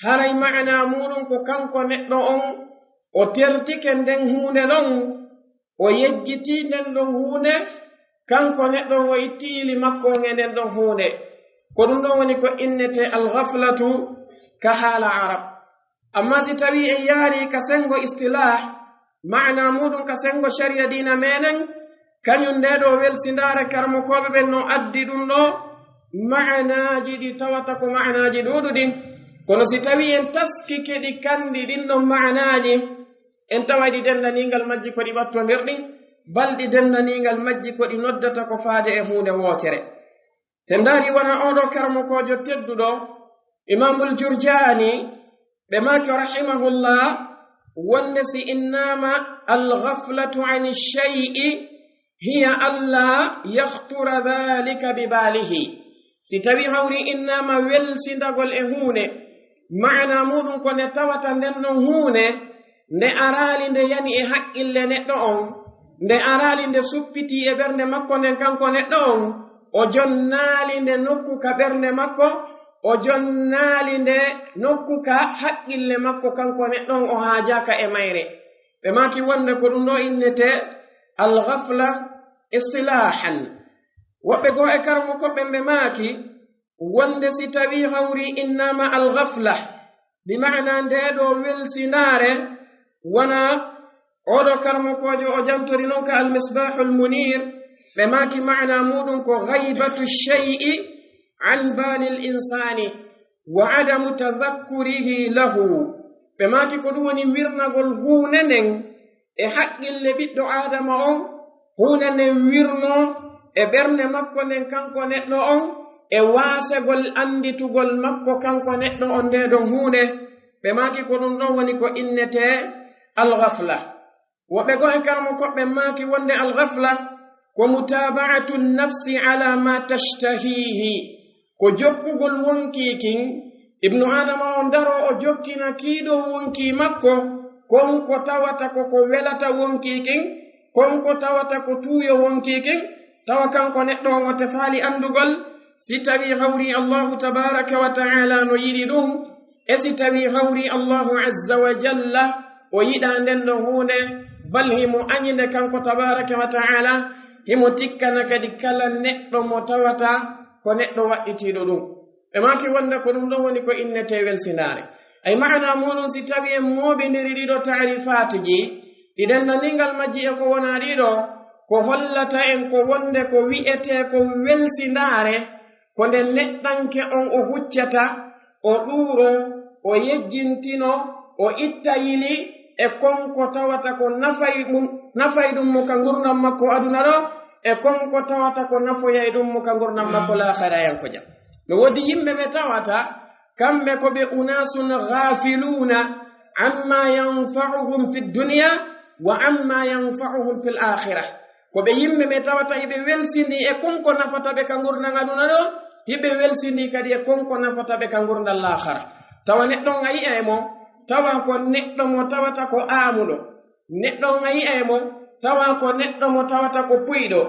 haray maana muuɗum ko kanko neɗɗo on o tertike nden huunde ɗon, o yejjitii nden ɗon huunde, kanko neɗɗo on o itti yili makko on e nden ɗon huunde. Ko ɗum ɗon woni ko innetee al-ghaflatu ka haala Arab. Amma si tawii en yaarii ka senngo istilaah, maana muuɗum ka senngo shari'a diina meenen, kañum ndee ɗoo welsindaare karamokooɓe ɓen no addi ɗum ɗoo maanaaji ɗi tawata ko maanaaji ɗuuɗuɗi. Kono si tawii en taskike ɗi kandi ɗin ɗon maanaaji, en taway ɗi denndaniingal majji ko ɗi ɓattondirɗi, balɗi denndaningal majji ko ɗi noddata ko faade e huunde wootere. Sen ndaari wona oɗo karamokoojo tedduɗo, Imaamul Jurjaani, ɓe maaki rahimahullah, wonde si innaama al-ghaflatu ani shay'i hiya alla yakhtura dhalika bi balihi. Si tawi hawri innaama welsindagol e huunde, maana muɗum ko nde tawata nden non huunde, nde araali nde yani e haqqille neɗɗo on, nde araali nde suppiti e ɓernde makko nden kanko neɗɗo on, o jonnaali nde nokku ka ɓernde makko, o jonnaali nde nokku ka haqqille makko kanko neɗɗo on, o haajaaka e mayre. Ɓe maaki wonde ko ɗum ɗo innetee al-ghafla istilahan. Woɓɓe goo e karamokooɓe ɓe maaki wonde si tawi hawri innaama al-ghafla, bi maana ndee ɗo welsindaare, wona oɗo karamokoojo o jantori non ka al-Misbahul Munir, ɓe maaki maana muɗum ko ghaybatu shay'i an balil insani wa adamu tadhakkurihi lahu. Ɓe maaki ko ɗum woni wirnagol huunde nden e haqqille ɓiɗɗo Aadama on, huunde nden wirnoo e ɓernde makko nden kanko neɗɗo on, e waasegol annditugol makko kanko neɗɗo on ndee ɗon huunde. Ɓe maaki ko ɗum ɗon woni ko innetee al-ghafla. Woɓɓe goo e karamokooɓe maaki wonde al-ghafla ko mutaba'atu nafsi ala ma tashtahihi, ko jokkugol wonkii kin, Ibnu Aadama on daroo o jokkina kii ɗoo wonkii makko, kon ko tawata ko ko welata wonkii kin, kon ko tawata ko tuuyo wonkii kin, tawa kanko neɗɗo on o tefaali anndugol si tawi hawri Allahu tabaraka wa ta'ala no yiɗi ɗum, e si tawi hawri Allahu azza wa jalla o yiɗaa nden ɗon huunde, bal himo añi nde kanko tabaraka wa ta'ala, himo tikkana kadi kala neɗɗo mo tawata ko neɗɗo waɗɗitiiɗo ɗum. Ɓe maaki wonde ko ɗum ɗon woni ko innetee welsindaare. Ay maana muɗum si tawi en mooɓindiri ɗiɗo taarifaatuji, ɗi denndaningal majji e ko wonaa ɗiɗo, ko hollata en ko wonde ko wi'etee ko welsindaare, ko nde neɗɗanke on o huccata, o ɗuuro, o yejjintino, o itta yili e kon ko tawata ko nafay mum, nafay ɗum mo ka ngurndan makko aduna ɗo, e kon ko tawata ko nafoyay ɗum mo ka ngurndan makko laakharayankojan. No woodi yimɓe ɓe tawata kamɓe ko ɓe unaasun ghafiluuna amma yanfa'uhum fi dunya wa amma yanfa'uhum fil akhirah. Ko ɓe yimɓe ɓe tawata hiɓe welsindii e kon ko nafata ɓe ka ngurndan aduna ɗo, hiɓe welsindii kadi e kon ko nafata ɓe ka ngurndan laakhara. Tawa neɗɗo on a yi'ay mo, tawa ko neɗɗo mo tawata ko aamuɗo. Neɗɗo on a yi'ay mo, tawa ko neɗɗo mo tawata ko puyɗo.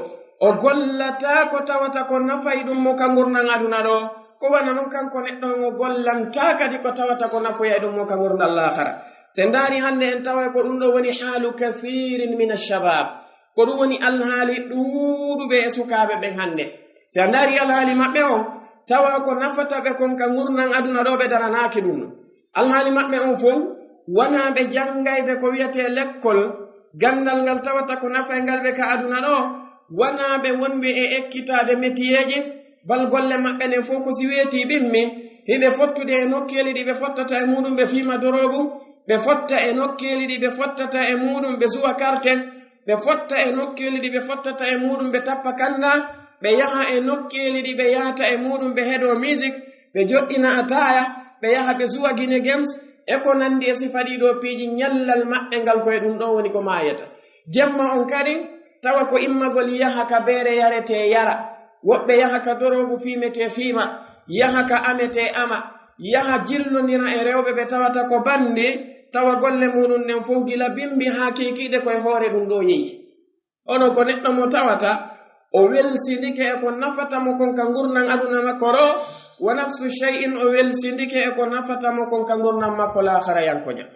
O gollataa ko tawata ko nafay ɗum mo ka ngurndan aduna ɗo. Ko wano non kanko neɗɗo on o gollantaa kadi ko tawata ko nafoyay ɗum mo ka ngurndan laakhara. Si en ndaari hannde en taway ko ɗum ɗo woni haalu kathirin min ash-shabab. Ko ɗum woni alhaali ɗuuɗuɓe e sukaaɓe ɓen hannde. Si a ndaari alhaali maɓɓe on, tawa ko nafata ɓe kon ka ngurndan aduna ɗo ɓe daranaaki ɗum. Alhaali maɓɓe on fow, wonaa ɓe janngayɓe ko wi'etee lekkol, ganndal ngal tawata ko nafay ngal ɓe ka aduna ɗo, wonaa ɓe wonɓe e ekkitaade metiyeeji, bal golle maɓɓe ɗen fow ko si weetii ɓimmi, hiɓe fottude e nokkeeli ɗi ɓe fottata e muuɗum ɓe fiima doroogu, ɓe fotta e nokkeeli ɗi ɓe fottata e muuɗum ɓe suwa karte, ɓe fotta e nokkeeli ɗi ɓe fottata e muuɗum ɓe tappa kannda, ɓe yaha e nokkeeli ɗi ɓe yahata e muuɗum ɓe heɗoo musique, ɓe joɗɗina ataaya, ɓe yaha ɓe suwa Guinée Games, e ko nanndi e sifa ɗii ɗoo piiji, ñallal maɓɓe ngal ko e ɗum ɗoo woni ko maayata. Jemma on kadin, tawa ko immagol yaha ka beere yaretee yara, woɓɓe yaha ka doroogu fiimetee fiima, yaha ka ametee ama, yaha jillondira e rewɓe ɓe tawata ko banndi, tawa golle muuɗum ɗen fow gila bimbi haa kiikiiɗe ko e hoore ɗum ɗoo yehi. Ono ko neɗɗo mo tawata o welsindike e ko nafata mo kon ka ngurndan aduna makko ɗo, wa nafsu shay'in o welsindike e ko nafata mo kon ka ngurndan makko laakharayankojan.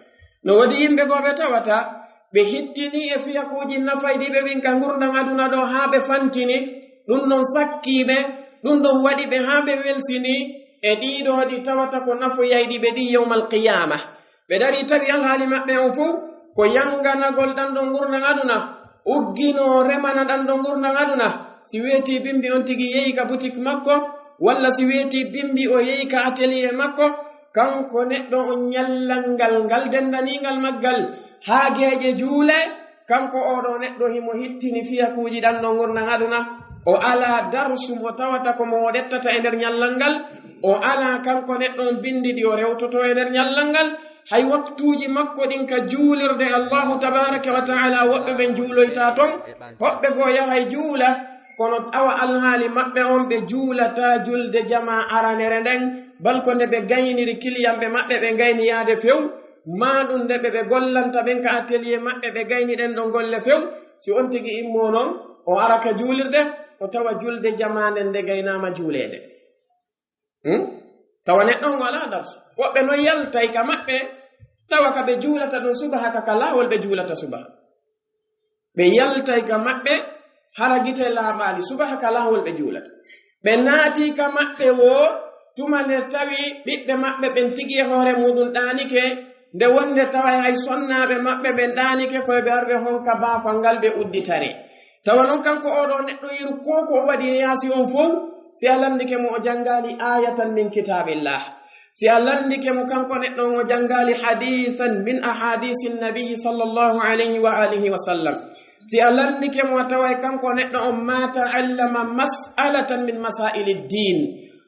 No woodi yimɓe goo ɓe tawata ɓe hittinii e fiyakuuji nafayɗi ɓe ɓin ka ngurndan aduna ɗo haa ɓe fantini, ɗum ɗon sakkii ɓe, ɗum ɗon waɗi ɓe haa ɓe welsinii e ɗii ɗoo ɗi tawata ko nafoyayɗi ɓe ɗin yawmal qiyaama. Ɓe darii tawi alhaali maɓɓe on fow ko yanganagol ɗan ɗon ngurndan aduna, ugginoo remana ɗan ɗon ngurndan aduna. Si weetii bimbi on tigi yehi ka butik makko, walla si weetii bimbi o yehi ka atelier makko, kanko neɗɗo on ñallal ngal, ngal denndaniingal maggal, haa geeƴe juulee, Kanko oo ɗoo neɗɗo himo hittini fiyakuuji ɗan ɗon ngurndan aduna. O alaa darsu mo tawata ko mo o ɗettata e nder ñallal ngal. O alaa kanko neɗɗo on binndi ɗi o rewtotoo e nder ñallal ngal. Hay waktuuji makko ɗin ka juulirde Allahu tabaaraka wa ta'ala, woɓɓe ɓen juuloytaa ton, hoɓɓe goo yahay juula, kono awa alhaali maɓɓe on, ɓe juulataa julde jamaa aranere nden, bal ko nde ɓe gayniri kiliyanɓe maɓɓe, ɓe gayni yaade few, maa ɗun nde ɓe, ɓe gollanta ɓen ka atelier maɓɓe, ɓe gayni ɗen ɗon golle few. Si on tigi immoo non, o ara ka juulirde, o tawa julde jamaa nden nde gaynaama juuleede. Hmm? Tawa neɗɗo on alaa darsu. Woɓɓe non yaltay ka maɓɓe, tawa ka ɓe juulata ɗon subaha ka, ka laawol ɓe juulata subaha. Ɓe yaltay ka maɓɓe, hara gite laaɓaali, subaha ka laawol ɓe juulata. Ɓe naati ka maɓɓe woo, tuma nde tawi ɓiɓɓe maɓɓe ɓen tigi e hoore muɗum ɗaanike, nde wonde tawa hay sonnaaɓe maɓɓe ɓen ɗaanike, ko ɓe arɓe honka baafal ngal ɓe udditare. Tawa non kanko oo ɗoo neɗɗo, iru ko, ko o waɗi e yaasi on fow, si a lanndike mo o janngaali ayatan min kitaabillah, si a lanndike mo kanko neɗɗo on o janngaali hadiisan min ahadiisi nnabiyi sallallahu alayhi wa alihi wa sallam, si a lanndike mo a taway kanko neɗɗo on ma ta'allama mas'alatan min masaa'ili ddiin,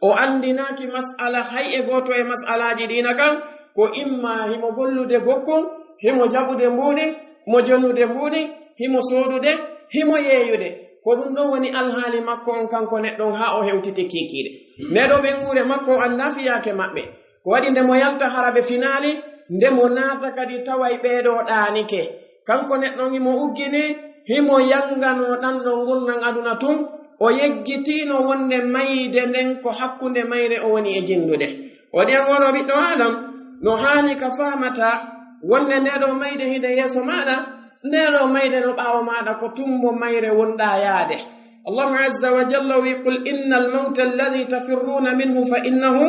o anndinaaki mas'ala hay e gooto e mas'alaaji diina kan, ko imma himo gollude gokkun, himo jaɓude mbuuɗi, mo jonude mbuuɗi, himo soodude, himo yeeyude. Ko ɗun ɗon woni alhaali makko on kanko neɗɗo on haa o hewtiti kiikiiɗe. Nde ɗoo ɓeynguure makko o anndaa fiyaake maɓɓe. Ko waɗi nde mo yalta hara ɓe finaali, nde mo naata kadi taway ɓee ɗoo ɗaanike. Kanko neɗɗo on himo uggini, himo yanganoo ɗan ɗon ngurndan aduna tun, o yeggitiino wonde mayde nden ko hakkunde mayre o woni e jinndude. Waɗi an oo ɗoo ɓiɗɗo Aadam, no haani ka faamata wonde ndee ɗoo mayde hiɗe yeeso maaɗa, ndee ɗoo mayde no ɓaawo maaɗa, ko tumbo mayre wonɗaa yaade. Allahu azza wa jalla o wi'i, "Qul innal mawta alladhi tafirruuna minhu fa innahu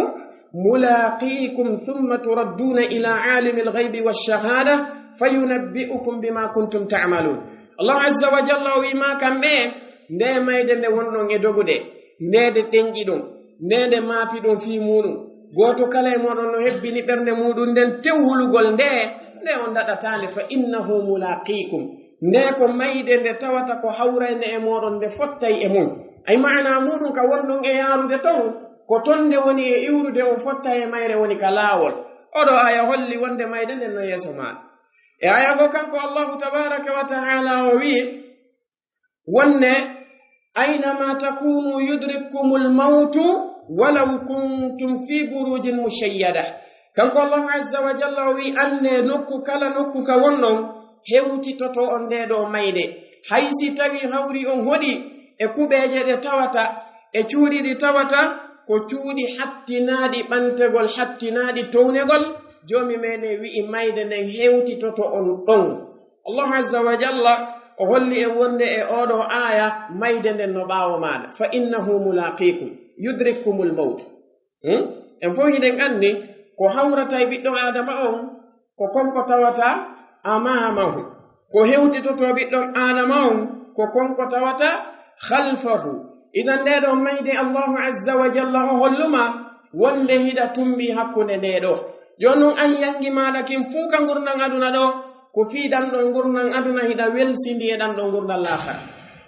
mulaaqiikum thumma turadduuna ila aalimil ghaybi wash shahaada fa yunabbi'ukum bima kuntum ta'maluun." Allahu azza wa jalla o wi'i, "Maa kamɓe, ndee mayde nde wonɗon e dogude, ndee nde ɗenƴiɗon, ndee nde maapiɗon fii muuɗum, gooto kala e mooɗon no hebbini ɓernde muuɗum nden tew hulugol nde, nde on daɗataa nde, fa innahu mulaaqiikum. Nde ko mayde nde tawata ko hawraynde e mooɗon, nde fottay e mun." Ay maanaa muuɗum ka wonɗon e yaarude ton, ko ton nde woni e iwrude, on fottay e mayre, woni ka laawol. Oo ɗoo aaya holli wonde mayde nden no yeeso maaɗa. E aaya goo kanko Allahu tabaaraka wa ta'ala o wi'i, wonde, "Aynama takunu yudrikkumul mawtu walaw kuntum fi burujin mushayyada." Kanko Allahu azza wa jalla o wi'i, "Annde nokku kala nokku ka wonɗon, hewtitoto on ndee ɗoo mayde. Hay si tawi hawri on hoɗi e kuɓeeje ɗe tawata, e cuuɗi ɗi tawata, ko cuuɗi hattinaaɗi ɓantegol, hattinaaɗi townegol, Joomi meɗen wi'i mayde nden hewtitoto on ɗon." Allahu azza wa jalla o holli en wonde e oo ɗoo aaya, mayde nden no ɓaawo maaɗa. "Fa innahu mulaaqiikum, yudrikkumul mawt." Hmm? En fow hiɗen anndi ko hawrata e ɓiɗɗo Aadama on, ko kon ko tawata amaamahu. Ko hewtitotoo ɓiɗɗo Aadama on, ko kon ko tawata khalfahu. Idan ndee ɗoo mayde Allahu azza wa jalla o holluma wonde hiɗa tumbi hakkunde ndee ɗoo. Jooni non an yangi maaɗa kin fuu ka ngurndan aduna ɗoo, ko fii ɗan ɗoo ngurndan aduna hiɗa welsindi e ɗan ɗoo ngurndan laakara.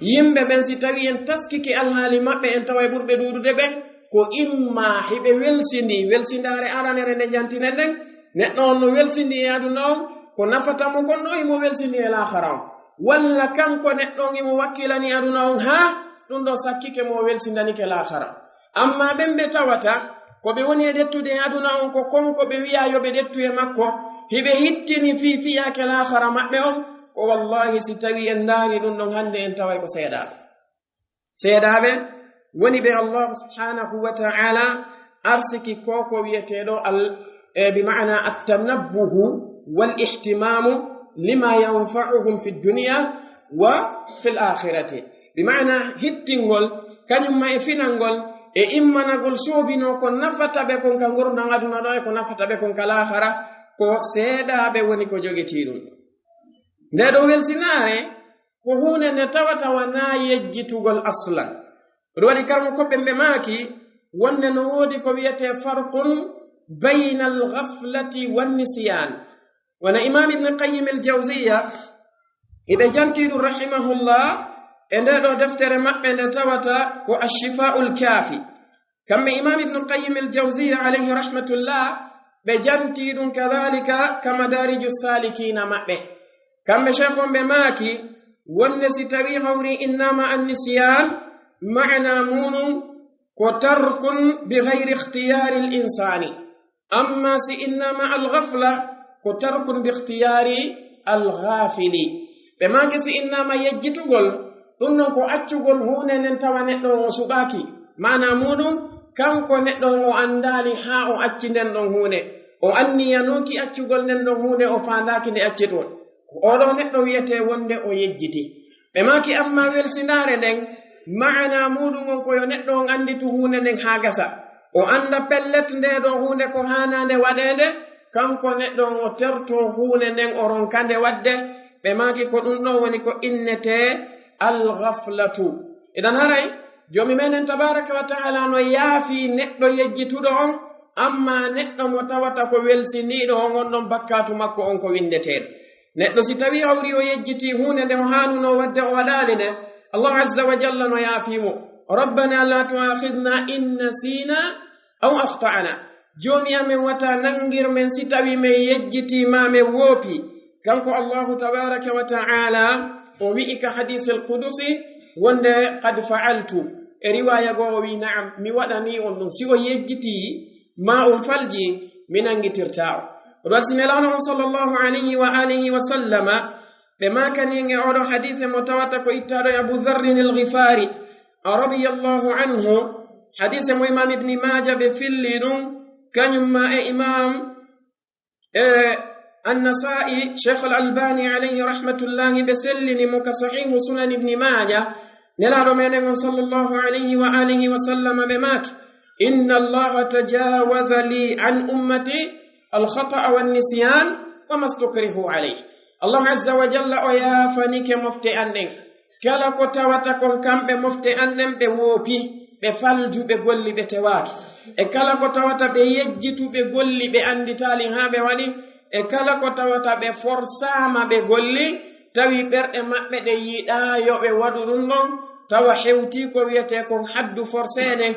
Yimɓe ɓen si tawii en taskike alhaali maɓɓe, en taway ɓurɓe ɗuuɗude ɓen, ko imma hiɓe welsindi, welsindaare aranere nde jantinen ɗen, neɗɗo on no welsindi e aduna on, ko nafata mo kon ɗoo himo welsindi e laakara on. Walla kanko neɗɗo on himo wakkilani aduna on haa ɗun ɗoo sakkike mo, o welsindanike laakara. Amma ɓen ɓe tawata ko ɓe woni e ɗettude e aduna on, ko kon ko ɓe wi'aa yo ɓe ɗettu e makko, hiɓe hittini fii fiyaake laakara maɓɓe on, ko wallahi si tawii en ndaari ɗun ɗon hannde en taway ko seeɗaaɓe. Seeɗaaɓe woni ɓe Allah subhanahu wa ta'ala arsiki ko ko wi'eteeɗo al-, e, bi ma'ana at-tanabbuhu wal ihtimamu lima yanfa'uhum fi dunya wa fil akhirati. Bi ma'ana hittingol, kañum ma e finangol, e immanagol soobinoo ko nafata ɓe kon ka ngurndan aduna ɗoo e ko nafata ɓe kon ka laakara, ko seeɗaaɓe woni ko jogitii ɗun. Ndee ɗoo welsinaare, ko huunde nde tawata wanaa yejjitugol aslan. Ɗun waɗi karmo koɓɓe ɓe maaki wonde no woodi ko wi'etee farqun baynal ghaflati wan nisyaan. Wano Imaam Ibn Qayyim al-Jawziyya, Iɓe jantii ɗum, rahimahullah, e ndee ɗoo deftere maɓɓe nde tawata ko Ash-Shifaa'ul Kaafi. Kamɓe Imaam Ibnu Qayyim al-Jawziyya, alayhi rahmatullah, ɓe jantii ɗum kadaalika ka Madaariju Saalikiina maɓɓe. Kamɓe Sheikh on ɓe maaki, wonde si tawii hawri innaama an-nisyaan, maanaa muuɗum ko tarkun bi ghayri ikhtiyaari al-insaani. Amma si innaama al-ghafla, ko tarkun bi ikhtiyaari al-ghaafili. Ɓe maaki si innaama yejjitugol, ɗum non ko accugol huunde nden tawa neɗɗo on o suɓaaki. Maanaa muuɗum, kanko neɗɗo on o anndaali haa o acci nden ɗon huunde. O anniyanooki accugol nden ɗon huunde, o faandaaki nde acci ɗum. Ko oo ɗoo neɗɗo wi'etee wonde o yejjiti. Ɓe maaki, amma welsindaare nden, maanaa muuɗum on ko yo neɗɗo on annditu huunde nden haa gasa. O annda pellet ndee ɗoo huunde ko haanaande waɗeede, kanko neɗɗo on o tertoo huunde nden, o ronka nde waɗde. Ɓe maaki ko ɗum ɗoo woni ko innetee al-ghaflatu. Idan haray, Joomi meɗen tabaaraka wa ta'ala no yaafii neɗɗo yejjituɗo on, amma neɗɗo mo tawata ko welsindiiɗo on, on ɗon bakkaatu makko on ko winndeteeɗo. Neɗɗo si tawii hawri o yejjitii huunde nde o haanunoo waɗde o waɗaali nde, Allahu azza wa jalla no yaafii mo. "Rabbana la tu'akhidhna in nasina aw akhta'na." Joomi amen, wata nanngir men si tawii men yejjitii maa men woopii. Kanko Allahu tabaaraka wa ta'ala o wi'i ka hadiisil qudusi wonde, "Qad fa'altu." E riwaaya goo o wi'i, "Na'am, mi waɗanii on ɗum." Si o yejjitii maa on falji, mi nanngitirtaa on. Ko ɗum waɗi si Nelaaɗo on sallallahu alayhi wa alihi wa sallama, ɓe maakani en e oo ɗoo hadiise mo tawata ko ittaaɗo e Abu Dharrin al-Ghifaari, radiyallahu anhu, hadiise mo Imaam Ibni Maaja ɓe filli ɗum, kañum maa e Imaam, e, An-Nasaa'i, Sheikh Al-Albani alayhi rahmatullahi ɓe sellini mo ka Sahihu Sunan Ibni Maaja, Nelaaɗo meɗen on sallallahu alayhi wa alihi wa sallam ɓe maaki, "Inna Allaha tajawaza li an ummati al-khata'a wan nisyan wa mastukrihu alayh." Allahu azza wa jalla o yaafanike mofte an ɗen. Kala ko tawata kon kamɓe mofte an ɗen ɓe woopi, ɓe falju, ɓe golli, ɓe tewaaki. E kala ko tawata ɓe yejjitu, ɓe golli, ɓe annditaali haa ɓe waɗi. E kala ko tawata ɓe forsaama, ɓe golli, tawi ɓerɗe maɓɓe ɗe yiɗaa yo ɓe waɗu ɗum ɗon, tawa hewtii ko wiyetee kon haddu forseede,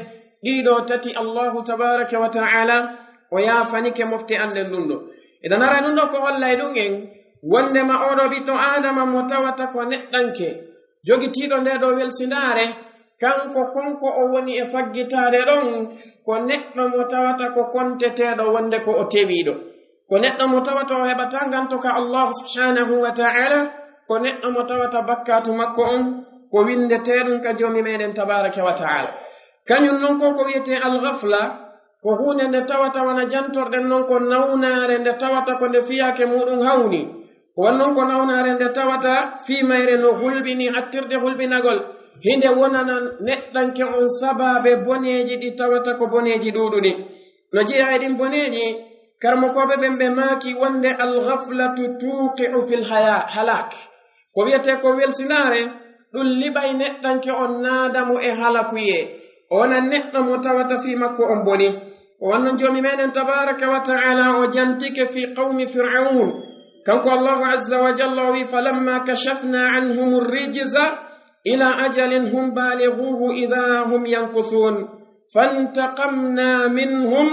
ɗiɗo tati Allahu tabaaraka wa ta'ala o yaafanike mofte an ɗen ɗum ɗo. Idan haray ɗum ɗo ko hollay ɗum en wondema oo ɗoo ɓiɗɗo Aadama mo tawata ko neɗɗanke, jogitiiɗo ndee ɗoo welsindaare, kanko konko o woni e faggitaade ɗon, ko neɗɗo mo tawata ko konteteeɗo wonde ko o tewiiɗo. Ko neɗɗo mo tawata o heɓataa nganto ka Allah subhanahu wa ta'ala, ko neɗɗo mo tawata bakkaatu makko on ko winndetee ɗum ka Joomi meɗen tabaaraka wa ta'ala. Kañum non ko ko wiyetee al-ghafla, ko huunde nde tawata wona jantorɗen non ko nawnaare nde tawata ko nde fiyaake muuɗum hawni. Ko won non ko nawnaare nde tawata fii mayre no hulɓini hattirde hulɓinagol. Hinde wonana neɗɗanke on sabaabe boneeji ɗi tawata ko boneeji ɗuuɗuɗi. No jeyaa e ɗin boneeji, karmokooɓe ɓen ɓe maaki wonde al-ghaflatu tuqi'u fil haya-, halak. Ko wiyetee ko welsindaare, ɗum liɓay neɗɗanke on naada mo e halakuyee. O wona neɗɗo mo tawata fii makko on boni. O wonno Joomi meɗen tabaaraka wa ta'ala o jantike fii qawmi Fir'aun. Kanko Allahu azza wa jalla o wi'i, "Falamma kashafna anhum ar-rijza ila ajalin hum balighuhu idha hum yankuthun. Fantaqamna minhum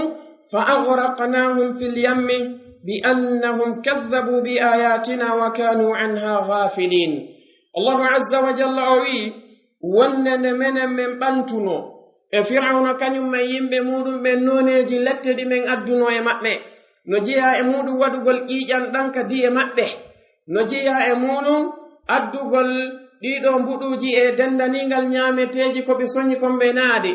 fa aghraqnahum fil yammi bi annahum kadhabu bi ayatina wa kanu anha ghafilin." Allahu azza wa jalla o wi'i, wonde nde menen men ɓantunoo e Fir'awna kañum e yimɓe muuɗum ɓen nooneeji lette ɗi men addunoo e maɓɓe, no jeyaa e muuɗum waɗugol ƴiiƴan ɗan ka di'e maɓɓe, no jeyaa e muuɗum addugol ɗiɗo mbuɗuuji e denndaniingal ñaameteeji ko ɓe soñi kon ɓe naadi,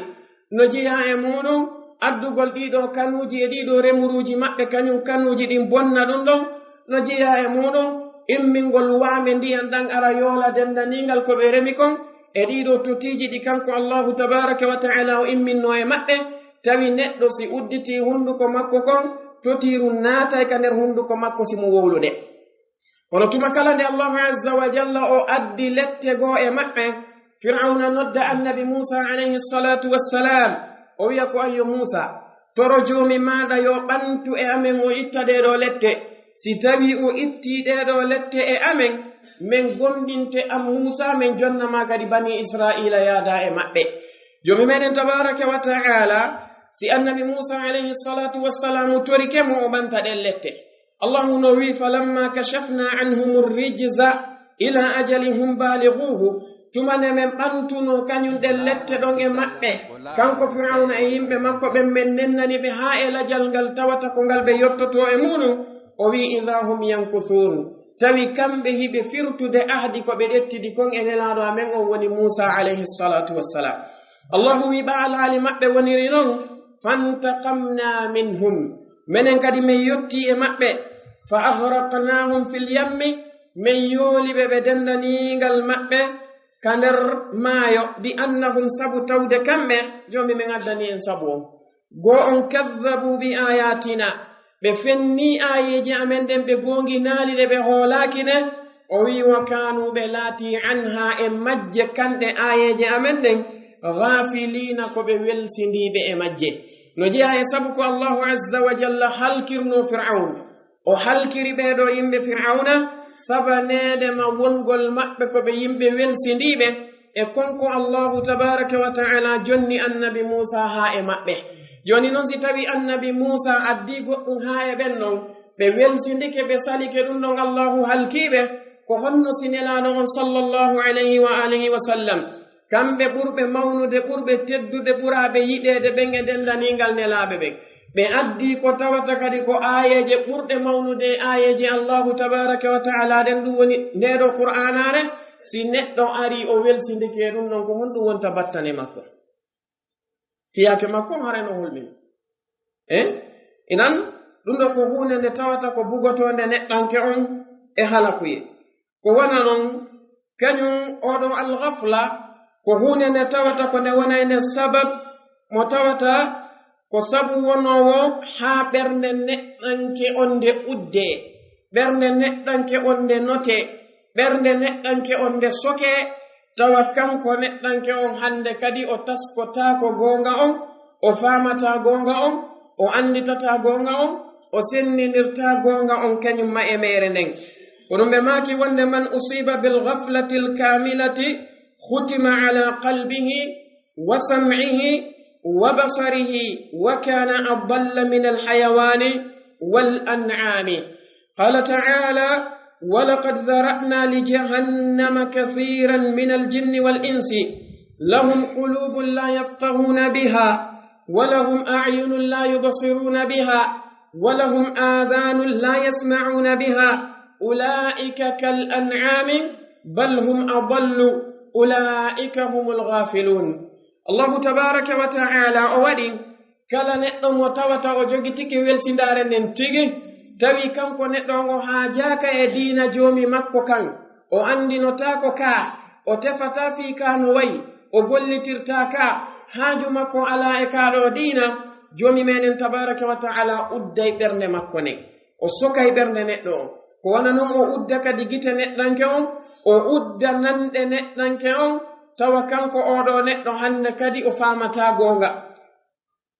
no jeyaa e muuɗum addugol ɗiɗo kanuuji e ɗiɗo remuruuji maɓɓe, kañum kanuuji ɗin bonna ɗum ɗon, no jeyaa e muuɗum immingol waame ndiyan ɗan ara yoola denndaniingal ko ɓe remi kon, e ɗiɗo totiiji ɗi kanko Allahu tabaaraka wa ta'ala o imminnoo e maɓɓe, tawi neɗɗo si udditii hunnduko makko kon, totiiru naatay ka nder hunnduko makko si mo wowlude. Kono tuma kala nde Allahu azza wa jalla o addi lette goo e maɓɓe, Fir'awna nodda Annabi Muusa alayhi salatu wassalam, o wi'a ko, "Ayyo Muusa, toro Joomi maaɗa yo ɓantu e amen, o itta ɗee ɗoo lette, Si tawii o ittii ɗee ɗoo lette e amen, men gomɗinte an Muusaa, men jonna ma kadi banii Israa'iila yaada e maɓɓe. Joomi meɗen tabaaraka wa ta'aala, si annabi Muusaa alayhi salaatu wassalaamu torike mo o ɓanta ɗen lette, Allahu no wi'i, "Falammaa kashafnaa anhumu rijza ilaa ajalin hum baalighuuhu." Tuma nde men ɓantunoo kañum ɗen lette ɗon e maɓɓe, kanko Fir'awna e yimɓe makko ɓen, men nennani ɓe haa e lajal ngal tawata ko ngal ɓe yottotoo e muuɗum, o wi'i, "Idhaa hum yankuthuun." Tawi kamɓe hiɓe firtude ahdi ko ɓe ƴettidi kon e Nelaaɗo amen on woni Muusaa alayhi salaatu wassalaam. Allahu wi'i, "Ɓa alhaali maɓɓe woniri non, fantaqamnaa minhum." Menen kadi men yottii e maɓɓe, "fa aghraqnaahum fil yammi." Men yooli ɓe, ɓe denndaningal maɓɓe ka nder maayo, "bi annahum," sabu tawde kamɓe, Joomi men addani en sabu on. Goo on, "kadhabu bi ayatina," ɓe fenni aayeeje amen ɗen, ɓe goonginaali ɗe, ɓe hoolaaki ɗe. O wi'i, "wa kaanu," ɓe laati, "anha," e majje, kanɗe aayeeje amen ɗen, "ghafilina," ko ɓe welsindiiɓe e majje. No jeyaa e sabu ko Allahu azza wa jalla halkirnoo Fir'awn. O halkiri ɓee ɗoo yimɓe Fir'awna sabaneede ma wongol maɓɓe ko ɓe yimɓe welsindiiɓe, e kon ko Allahu tabaaraka wa ta'ala jonni annabi Muusaa haa e maɓɓe. Jooni non, si tawi annabi Muusaa addii goɗɗum haa e ɓen non, ɓe welsindike, ɓe salike ɗum ɗon, Allahu halkii ɓe, ko honno si Nelaaɗo on sallallahu alayhi wa alihi wa sallam, kamɓe ɓurɓe mawnude, ɓurɓe teddude, ɓuraaɓe yiɗeede ɓen e denndaningal nelaaɓe ɓen, ɓe addii ko tawata kadi ko aayeeje ɓurɗe mawnude e aayeeje Allahu tabaaraka wa ta'ala ɗen, ɗum woni ndee ɗoo Qur'aanaare, si neɗɗo arii o welsindike ɗum ɗon, ko honɗum wonta battane makko? Fiyaake makko on haray no hulɓini. Eh? Inan, ɗum ɗoo ko huunde nde tawata ko bugotoonde neɗɗanke on e halakuyee. Ko wona non, kañum oo ɗoo al-ghafla, ko huunde nde tawata ko nde wonayde sabab mo tawata ko sabu wonoowo haa ɓernde neɗɗanke on nde uddee, ɓernde neɗɗanke on nde notee, ɓernde neɗɗanke on nde sokee, tawa kanko neɗɗanke on hannde kadi o taskotaako goonga on, o faamataa goonga on, o annditatah goonga on, o senninirtaa goonga on kañum ma e meere nden. Ko ɗum ɓe maaki wonde, "Man usiba bil ghaflatil kamilati khutima ala qalbihi wa sam'ihi wa basarihi wa kana adalla min al hayawani wal an'ami." Qala ta'ala, "Wa laqad dhara'na li jahannama kathiran min al jinni wal insi, lahum qulubun la yafqahuna biha, wa lahum a'yunun la yubsiruna biha, wa lahum adhanun la yasma'una biha, ulaika kal an'ami, bal hum adallu, ulaika humul ghafilun." Allahu tabaraka wa ta'ala o waɗi kala neɗɗo mo tawata o jogitike welsindaare nden tigi, tawi kanko neɗɗo on o haajaaka e diina Joomi makko kan, o anndinotaako ka, o tefataa fii ka no wayi, o gollitirtaa ka, haaju makko alaa e ka ɗoo diina, Joomi meɗen tabaraka wa ta'ala udday ɓernde makko nden. O sokay ɓernde neɗɗo on. Ko wona non o udda kadi gite neɗɗanke on, o udda nanɗe neɗɗanke on, tawa kanko oo ɗoo neɗɗo hannde kadi o faamataa goonga.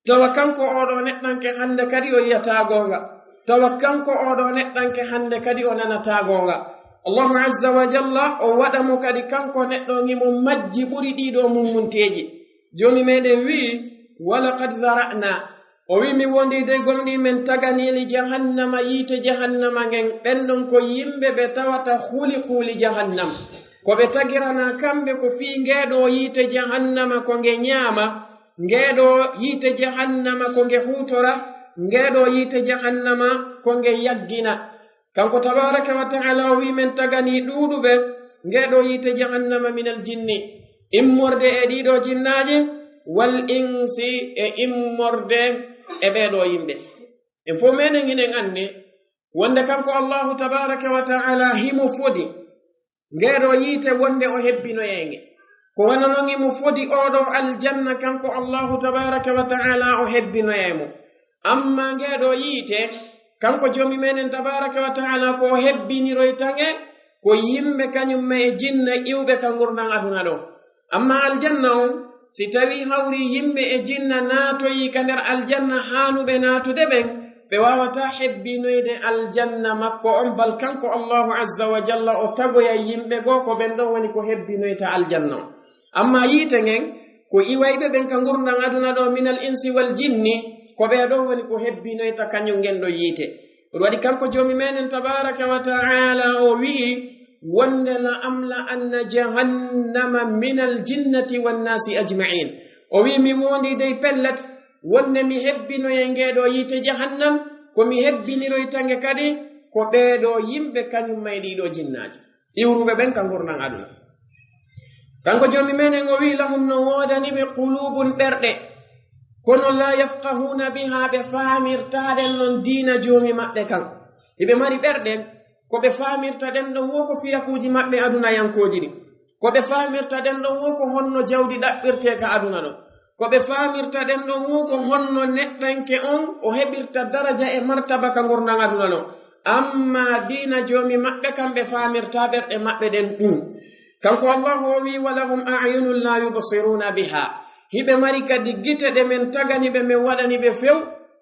Tawa kanko oo ɗoo neɗɗanke hannde kadi o yiyataa goonga. Tawa kanko oo ɗoo neɗɗanke hannde kadi o nanataa goonga. Allahu azza wa jalla o waɗa mo kadi kanko neɗɗo on himo majji ɓuri ɗii ɗoo mummunteeji. Joomi meɗen wi'i, "Wa laqad dhara'na." O wi'i, "Min wondi dey gomɗii men taganiili jahannama, yiite jahannama ngen, ɓen ɗon ko yimɓe ɓe tawata khuliqu li jahannam." Ko ɓe tagiranaa kamɓe ko fii ngee ɗoo yiite jahannama ko nge ñaama, ngee ɗoo yiite jahannama ko nge huutora, ngee ɗoo yiite jahannama ko nge yaggina. Kanko tabaraka wa ta'ala o wi'i men tagani ɗuuɗuɓe ngee ɗoo yiite jahannama minal jinni, immorde e ɗii ɗoo jinnaaji, wal insi, e immorde e ɓee ɗoo yimɓe. En fof meɗen hiɗen anndi wonde kanko Allahu tabaraka wa ta'ala himo fodi ngee ɗoo yiite wonde o hebbinoyay nge. Ko wano non himo fodi oo ɗoo aljanna kanko Allahu tabaraka wa ta'ala o hebbinoyay mo. Amma ngee ɗoo yiite, kanko Joomi meɗen tabaraka wa ta'ala ko o hebbiniroyta nge, ko yimɓe kañum ma e jinna iwɓe ka ngurndan aduna ɗoo. Amma aljanna on, si tawii hawri yimɓe e jinna naatoyii ka nder aljanna haanuɓe naatude ɓen, Ɓe waawataa hebbinoyde aljanna makko on, bal kanko Allahu Azza wa Jalla o tagoya yimɓe goo, ko ɓen ɗon woni ko hebbinoyta aljanna on. Amma yiite ngen, ko iwayɓe ɓen ka ngurndan aduna ɗo, minal insi wal jinni, ko ɓee ɗon woni ko hebbinoyta kañum ngen ɗon yiite. Ɗum waɗi kanko Joomi meɗen tabaaraka wa ta'ala o wi'i, wonde la amla anna jahannama minal jinnati wan naasi ajma'in. O wi'i, mi wondi dey pellet, wonde mi hebbinoye ngee ɗoo yiite jahannam, ko mi hebbiniroyta nge kadi ko ɓee ɗoo yimɓe kañum may ɗii ɗoo jinnaaji. Iwruɓe ɓen ka ngurndan aduna. Kanko Joomi meɗen o wi'i, lahum, no woodani ɓe qulubun ɓerɗe, kono la yafqahuna biha, ɓe faamirtaa ɗen non diina Joomi maɓɓe kan. Hiɓe mari ɓerɗe, ko ɓe faamirta ɗen ɗon wo ko fiyakuuji maɓɓe adunayankooji ɗin. Ko ɓe faamirta ɗen ɗon wo ko honno jawdi ɗaɓɓirtee ka aduna ɗon. Ko ɓe faamirta ɗen ɗon wo ko honno neɗɗanke on o heɓirta daraja e martaba ka ngurndan aduna ɗon. Amma diina Joomi maɓɓe kan ɓe faamirtaa ɓerɗe maɓɓe ɗen ɗum. Kanko Allahu o wi'i, walahum a'yunun la yubsiruna biha. Hiɓe mari kadi gite ɗe men tagani ɓe, men waɗani ɓe few,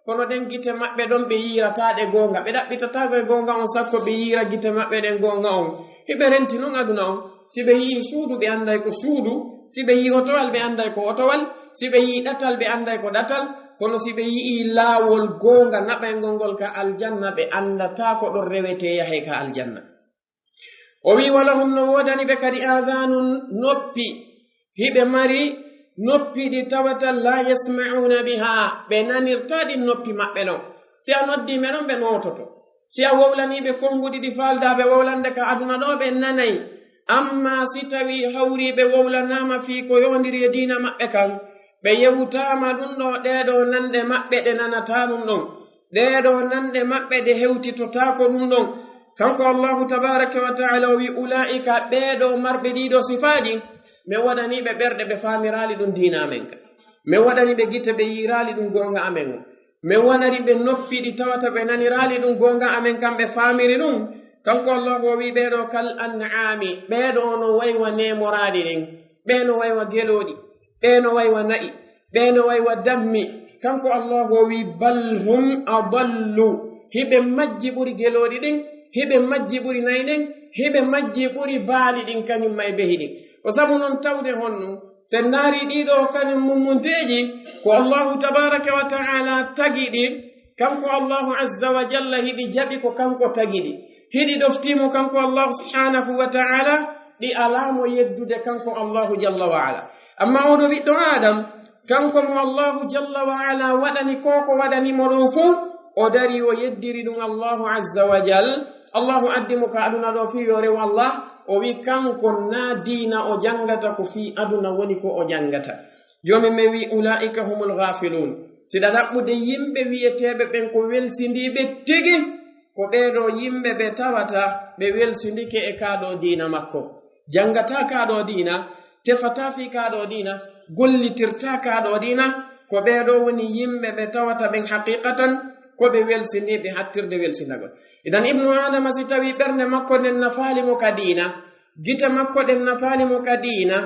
kono ɗen gite maɓɓe ɗon ɓe yiirataa ɗe goonga. Ɓe ɗaɓɓitataako e goonga on sakko ɓe yiira gite maɓɓe ɗen goonga on. Hiɓe renti non aduna on. Si ɓe yi'ii suudu, ɓe anday ko suudu. Si ɓe yi'ii otowal, ɓe anday ko otowal. Si ɓe yi'ii ɗatal, ɓe anday ko ɗatal. Kono si ɓe yi'ii laawol goonga naɓayngol ngol ka aljanna, ɓe andataa ko ɗon rewetee yahee ka aljanna. O wi'i, walahum, no woodani ɓe kadi aadaanun, noppi. Hiɓe mari noppi ɗi tawata la yasma'una biha, ɓe nanirtaa ɗin noppi maɓɓe non. Si a noddii ɓe non, ɓe noototo. Si a wowlanii ɓe konnguɗi ɗi faaldaa ɓe wowlande ka aduna ɗoo, ɓe nanay. Amma si tawii hawrii ɓe wowlanaama fii ko yowondiri e diina maɓɓe kan, ɓe yewtaama ɗum ɗoo, ɗee ɗoo nanɗe maɓɓe ɗe nanataa ɗum ɗon. Ɗee ɗoo nanɗe maɓɓe ɗe hewtitotaako ɗum ɗon. Kanko Allahu tabaaraka wa ta'ala o wi'i, ulaa'ika, ɓee ɗoo marɓe ɗii ɗoo sifaaji, men waɗanii ɓe ɓerɗe ɓe faamiraali ɗum diina amen kan. Men waɗanii ɓe gite ɓe yiiraali ɗum goonga amen on. Men waɗanii ɓe noppi ɗi tawata ɓe naniraali ɗum goonga amen kan, ɓe faamiri ɗum. Kanko Allahu o wi'i, ɓee ɗoo kal an'aami, ɓee ɗoo no waywa neemoraaɗi ɗin, ɓee no waywa gelooɗi, ɓee no waywa na'i, ɓee no waywa dammi. Kanko Allahu o wi'i, bal hum adallu, hiɓe majji ɓuri gelooɗi ɗin, hiɓe majji ɓuri na'i ɗin, hiɓe majji ɓuri baali ɗin, kañum may behi ɗin. Ko sabu non tawde honno, si en ndaarii ɗii ɗoo kañum mummunteeji, ko Allahu tabaaraka wa ta'ala tagi ɗi, kanko Allahu azza wa jalla hiɗi jaɓi ko kanko tagi ɗi. Hiɗi ɗoftii mo kanko Allahu subhanahu wa ta'ala, ɗi alaa mo yeddude kanko Allahu jalla wa ala. Amma oo ɗoo ɓiɗɗo Adam, kanko mo Allahu jalla wa ala waɗani ko ko waɗani mo ɗoo fow, o darii o yeddiri ɗum Allahu azza wa jal. Allahu addi mo ka aduna ɗoo fii yo rew Allah, o wi'i kanko naa diina o janngata, ko fii aduna woni ko o janngata. Joomi men wi'i, ulaa'ika humul ghaafilun. Si ɗa ɗaɓɓude yimɓe wi'eteeɓe ɓen ko welsindiiɓe tigi, ko ɓee ɗoo yimɓe ɓe tawata ɓe welsindike e kaa ɗoo diina makko. Janngataa kaa ɗoo diina, tefataa fii kaa ɗoo diina, gollitirtaa kaa ɗoo diina, ko ɓee ɗoo woni yimɓe ɓe tawata ɓen haqiiqatan ko ɓe welsindiiɓe hattirde welsindagol. Idan Ibnu Aadama, si tawii ɓernde makko nden nafaali mo ka diina, gite makko ɗen nafaali mo ka diina,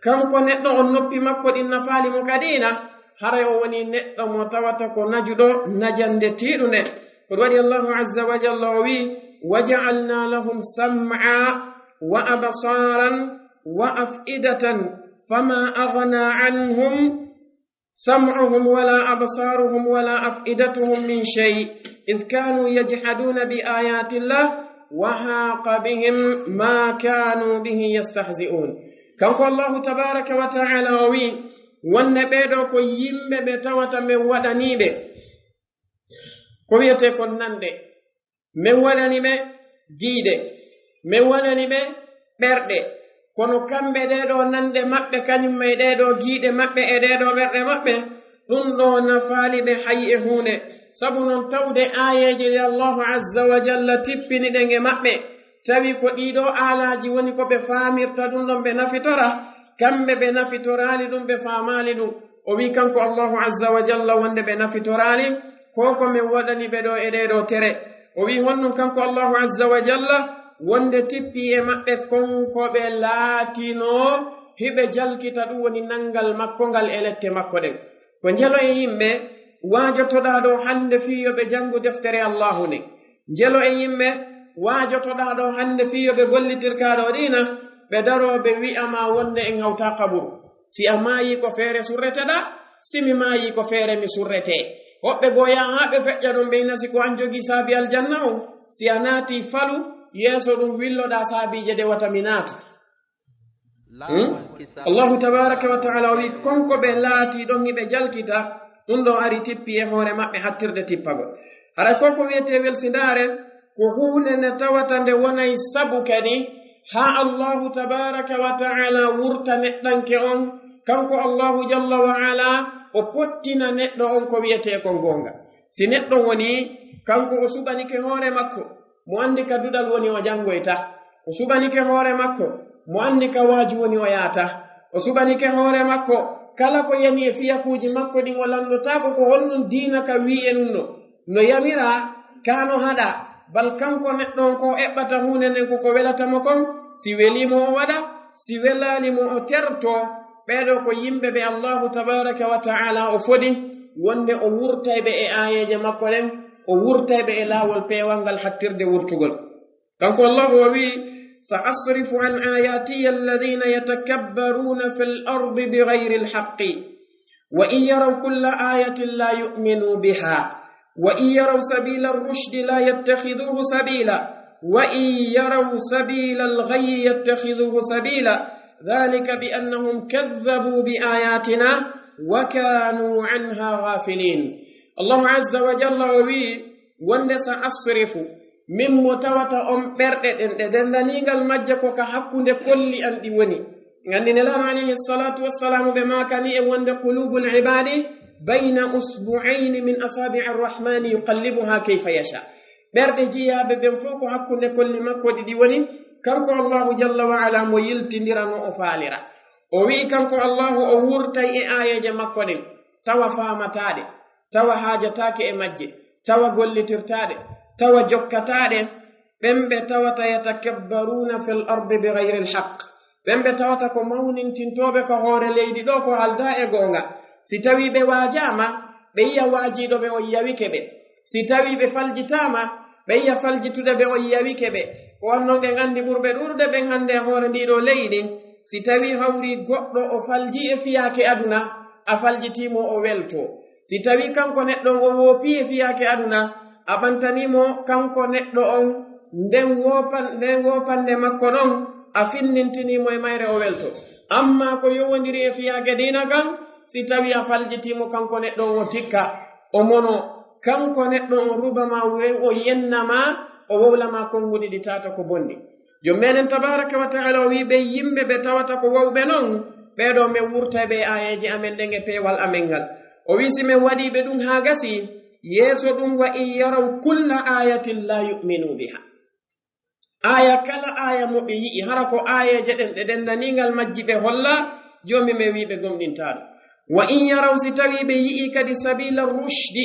kanko neɗɗo on noppi makko ɗin nafaali mo ka diina, haray o woni neɗɗo mo tawata ko najuɗo najannde tiiɗunde. Ko ɗum waɗi Allahu azza wa jalla o wi'i, wa ja'alna lahum sam'a wa absaran wa af'idatan fama aghna anhum sam'uhum wala absaruhum wala af'idatuhum min shay', idh kanu yajhaduna bi ayati llah wa haqa bihim ma kanu bihi yastahzi'un. Kanko Allahu tabaraka wa ta'ala o wi'i, wonde ɓee ɗoo ko yimɓe ɓe tawata men waɗanii ɓe ko wi'etee kon nanɗe. Men waɗani ɓe giiɗe, men waɗani ɓe ɓerɗe, kono kamɓe ɗee ɗoo nanɗe maɓɓe, kañum e ɗee ɗoo giiɗe maɓɓe e ɗee ɗoo ɓerɗe maɓɓe, ɗum ɗoo nafaali ɓe hay e huunde. Sabu non, tawde aayeeje ɗe Allahu azza wa jalla tippini ɗen e maɓɓe, tawi ko ɗii ɗoo aalaaji woni ko ɓe faamirta ɗum ɗon ɓe nafitora, kamɓe ɓe nafitoraali ɗum, ɓe faamaali ɗum. O wi'i kanko Allahu azza wa jalla wonde ɓe nafitoraali ko ko men waɗani ɓe ɗoo e ɗee ɗoo tere. O wi'i honɗum kanko Allahu azza wa jalla? Wonde tippii e maɓɓe kon ko ɓe laatinoo hiɓe jalkita, ɗum woni nanngal makko ngal e lette makko ɗen. Ko njelo e yimɓe Waajotoɗaa ɗo hannde fii yo ɓe janngu deftere Allaahu nden. Njelo e yimɓe, waajotoɗaa ɗo hannde fii yo ɓe gollitir kaa ɗo diina, ɓe daroo ɓe wi'a ma wonde en hawtaa qaburu. Si a maayii ko feere surreteɗaa, si mi maayii ko feere mi surretee. Hoɓɓe goo yaha haa ɓe feƴƴa ɗon ɓe ina si ko an jogii saabi aljanna on, si a naatii falu, yeeso ɗum willoɗaa saabiije ɗe wata mi naatu. Hmm? Allahu tabaaraka wa ta'ala o wi'i, kon ko ɓe laatii ɗon hiɓe jalkita, ɗum ɗon ari tippi e hoore maɓɓe hattirde tippagol. Haray ko ko wi'etee welsindaare, ko huunde nde tawata nde wonay sabu kadi haa Allahu tabaaraka wa ta'ala wurta neɗɗanke on, kanko Allahu jalla wa ala, o pottina neɗɗo on ko wi'etee kon goonga. Si neɗɗo woni, kanko o suɓanike hoore makko, mo anndi ka duɗal woni o janngoyta. O suɓanike hoore makko, mo anndi ka waaju woni o yaata. O suɓanike hoore makko, kala ko yani e fiyakuuji makko ɗin o lanndotaako ko honɗum diina ka wi'i e ɗum no. No yamira, kaa no haɗa, bal kanko neɗɗo on ko o eɓɓata huunde nden ko ko welata mo kon, si welii mo o waɗa, si welaali mo o terto. Ɓee ɗoo ko yimɓe ɓe Allahu tabaaraka wa ta'ala o fodi, wonde o wurtay ɓe e aayeeje makko ɗen, o wurtay ɓe e laawol peewal ngal hattirde wurtugol. Kanko Allahu o wi'i, "Sa asrifu an ayatiya alladhina yatakabbaruna fil ardi bighayri alhaqqi, wa in yaraw kulla ayatin la yu'minu biha, wa in yaraw sabila ar-rushdi la yattakhidhuhu sabila, wa in yaraw sabila al-ghayyi yattakhidhuhu sabila, dhalika bi annahum kadhabu bi ayatina wa kanu anha ghafilin." Allahu azza wa jalla o wi'i, wonde sa asrifu, min mo tawata on ɓerɗe ɗen ɗe denndaniingal majje ko ka hakkunde kolli an ɗi woni. Nganndi Nelaaɗo alayhi salatu wassalamu ɓe maakani e wonde qulubul ibadi bayna usbu'ayni min asabi'i arrahmani yuqallibuha kayfa yasha. Ɓerɗe jiyaaɓe ɓen fof ko hakkunde kolli makko ɗiɗi woni, kanko Allahu jalla wa ala mo yiltindira no o faalira. O wi'i kanko Allahu o wurtay e aayeeje makko ɗen, tawa faamataaɗe, tawa haajataake e majje, tawa gollitirtaaɗe, tawa jokkataaɗe, ɓen ɓe tawata yatakabbaruna fil ardi bighayri alhaq. Ɓen ɓe tawata ko mawnintintooɓe ko hoore leydi ɗo ko aldaa e goonga. Si tawii ɓe waajaama, ɓe yi'a waajiiɗo ɓe on yawike ɓe. Si tawii ɓe faljitaama, ɓe yi'a faljitude ɓe on yawike ɓe. Ko on non ɓe nganndi ɓurɓe ɗuuɗude ɓen hannde e hoore ndii ɗoo leydi. Si tawii hawrii goɗɗo o faljii e fiyaake aduna, a faljitii mo o weltoo. Si tawii kanko neɗɗo on o woopii e fiyaake aduna, a ɓantanii mo kanko neɗɗo on nden woopan-, nden woopannde makko non, a finndintinii mo e mayre o weltoo. Ammaa ko yowondiri e fiyaake diina kan, si tawii a faljitii mo kanko neɗɗo on o tikka, o mono, kanko neɗɗo on ruba ma wuren o yenna ma, o wowla ma konguɗi ɗi tata ko bonɗi. Joom meɗen tabaraka wa taala o wi'i ɓe yimɓe ɓe tawata ko wowɓe non, ɓee ɗoo men wurtay ɓe e aayeeje amen ɗen e peewal amen ngal. O wi'i si men waɗii ɓe ɗum haa gasi, yeeso ɗum wa in yaraw kulla ayatin la yu'minu biha. Aaya kala aaya mo ɓe yi'i, hara ko aayeeje ɗen ɗe denndaningal majji ɓe holla, joomi men wi'i ɓe gomɗintaa ɗum. Wa in yaraw si tawii ɓe yi'ii kadi sabila rushdi,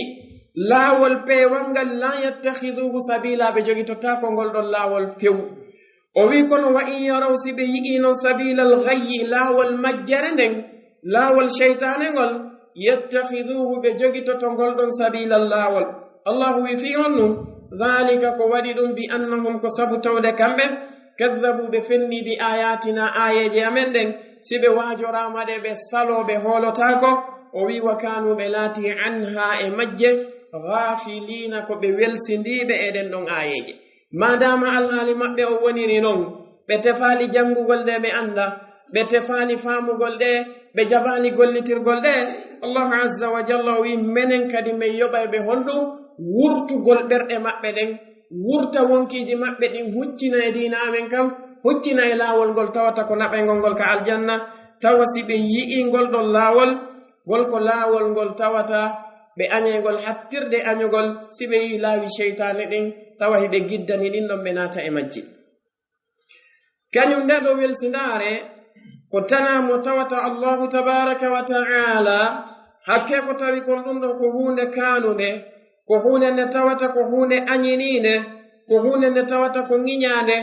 laawol peewal ngal, la yattakhiduhu sabila, ɓe jogitotaako ngol ɗon laawol fewu. O wi'i kono wa in yaraw si ɓe yi'ii non sabilal ghayyi, laawol majjere nden, laawol seytaane ngol, yattakhiduhu ɓe jogitoto ngol ɗon sabilal laawol. Allahu wi'i fii honɗum? Dhalika ko waɗi ɗum bi annahum ko sabu tawde kamɓe, kadhabu ɓe fenni bi ayatina aayeeje amen ɗen, si ɓe waajoraama ɗe ɓe saloo ɓe hoolotaako, o wi'i wa kaanu ɓe laatii anha e majje, ghafilina ko ɓe welsindiiɓe e ɗen ɗon aayeeje. Maadaama alhaali maɓɓe o woniri non, ɓe tefaali janngugol ɗe ɓe annda, ɓe tefaali faamugol ɗe, ɓe jaɓaali gollitirgol ɗe, Allahu azza wa jalla o wi'i, menen kadi men yoɓay ɓe honɗum? Wurtugol ɓerɗe maɓɓe ɗen, wurta wonkiiji maɓɓe ɗin, huccina e diina amen kan, huccina e laawol ngol tawata ko naɓaygol ngol ka aljanna, tawa si ɓe yi'ii ngol ɗon laawol, ngol ko laawol ngol tawata ɓe añay ngol hattirde añugol, si ɓe yi'ii laawi seytaane ɗin, tawa hiɓe giddani ɗin ɗon ɓe naata e majji. Kañum nde ɗo welsindaare, ko tanaa mo tawata Allahu tabaraka wa ta'ala, hakke ko tawi kon ɗum ɗon ko huunde kaanunde, ko huunde nde tawata ko huunde añiniinde, ko huunde nde tawata ko ŋiñaande.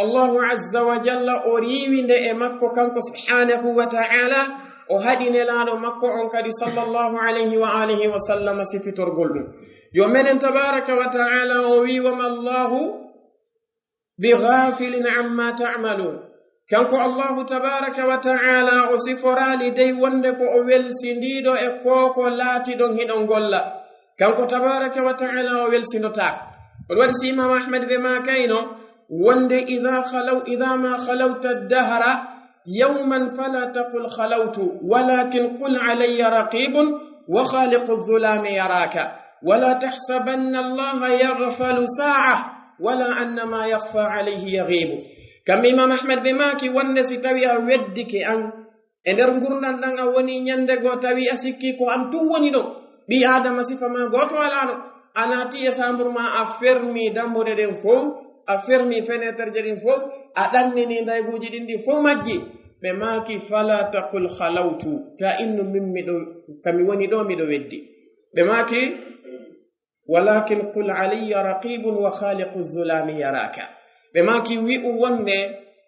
Allahu azza wa jalla o riiwi nde e makko kanko subhanahu wa ta'ala, O haɗi Nelaaɗo makko on kadi, sallallahu alayhi wa alihi wa sallam, sifitorgol ɗum. Yo menen tabaraka wa ta'ala o wi: "Wa ma Allahu bi ghafilin amma ta'malun." Kanko Allahu tabaraka wa ta'ala o siforaali dey wonde ko o welsindiiɗo e ko ko laatiɗon hiɗon golla. Kanko tabaraka wa ta'ala o welsindotaako. Ko ɗum waɗi si Imam Ahmad ɓe maakayno wonde: "Idha khalaw, idha ma khalawta ad-dahra yawman fala taqul khalawtu, walakin qul alayya raqibun wa khaliqu dhulami yaraka, wala tahsabanna Allaha yaghfalu sa'a, wala anna ma yakhfa alayhi yaghibu." Kamɓe Imam Ahmad ɓe maaki wonde si tawi a weddike an e nder ngurndan ɗan, a woni ñande goo tawi a sikki ko an tun woni ɗon, ɓii Aadama sifa ma gooto alaa ɗon, a naati e saambur ma, a fermi dambuɗe ɗen fow, a fermi feneterje ɗin fow, a ɗannini ndayguuji ɗin ɗi fow majji. Ɓe maaki: "Fala taqul khalawtu." Ta innu min miɗo, ka mi woni ɗo miɗo weddi. Ɓe maaki: "Walakin qul alayya raqibun wa khaliqu dhulami yaraka." Ɓe maaki: "Wi'u wonde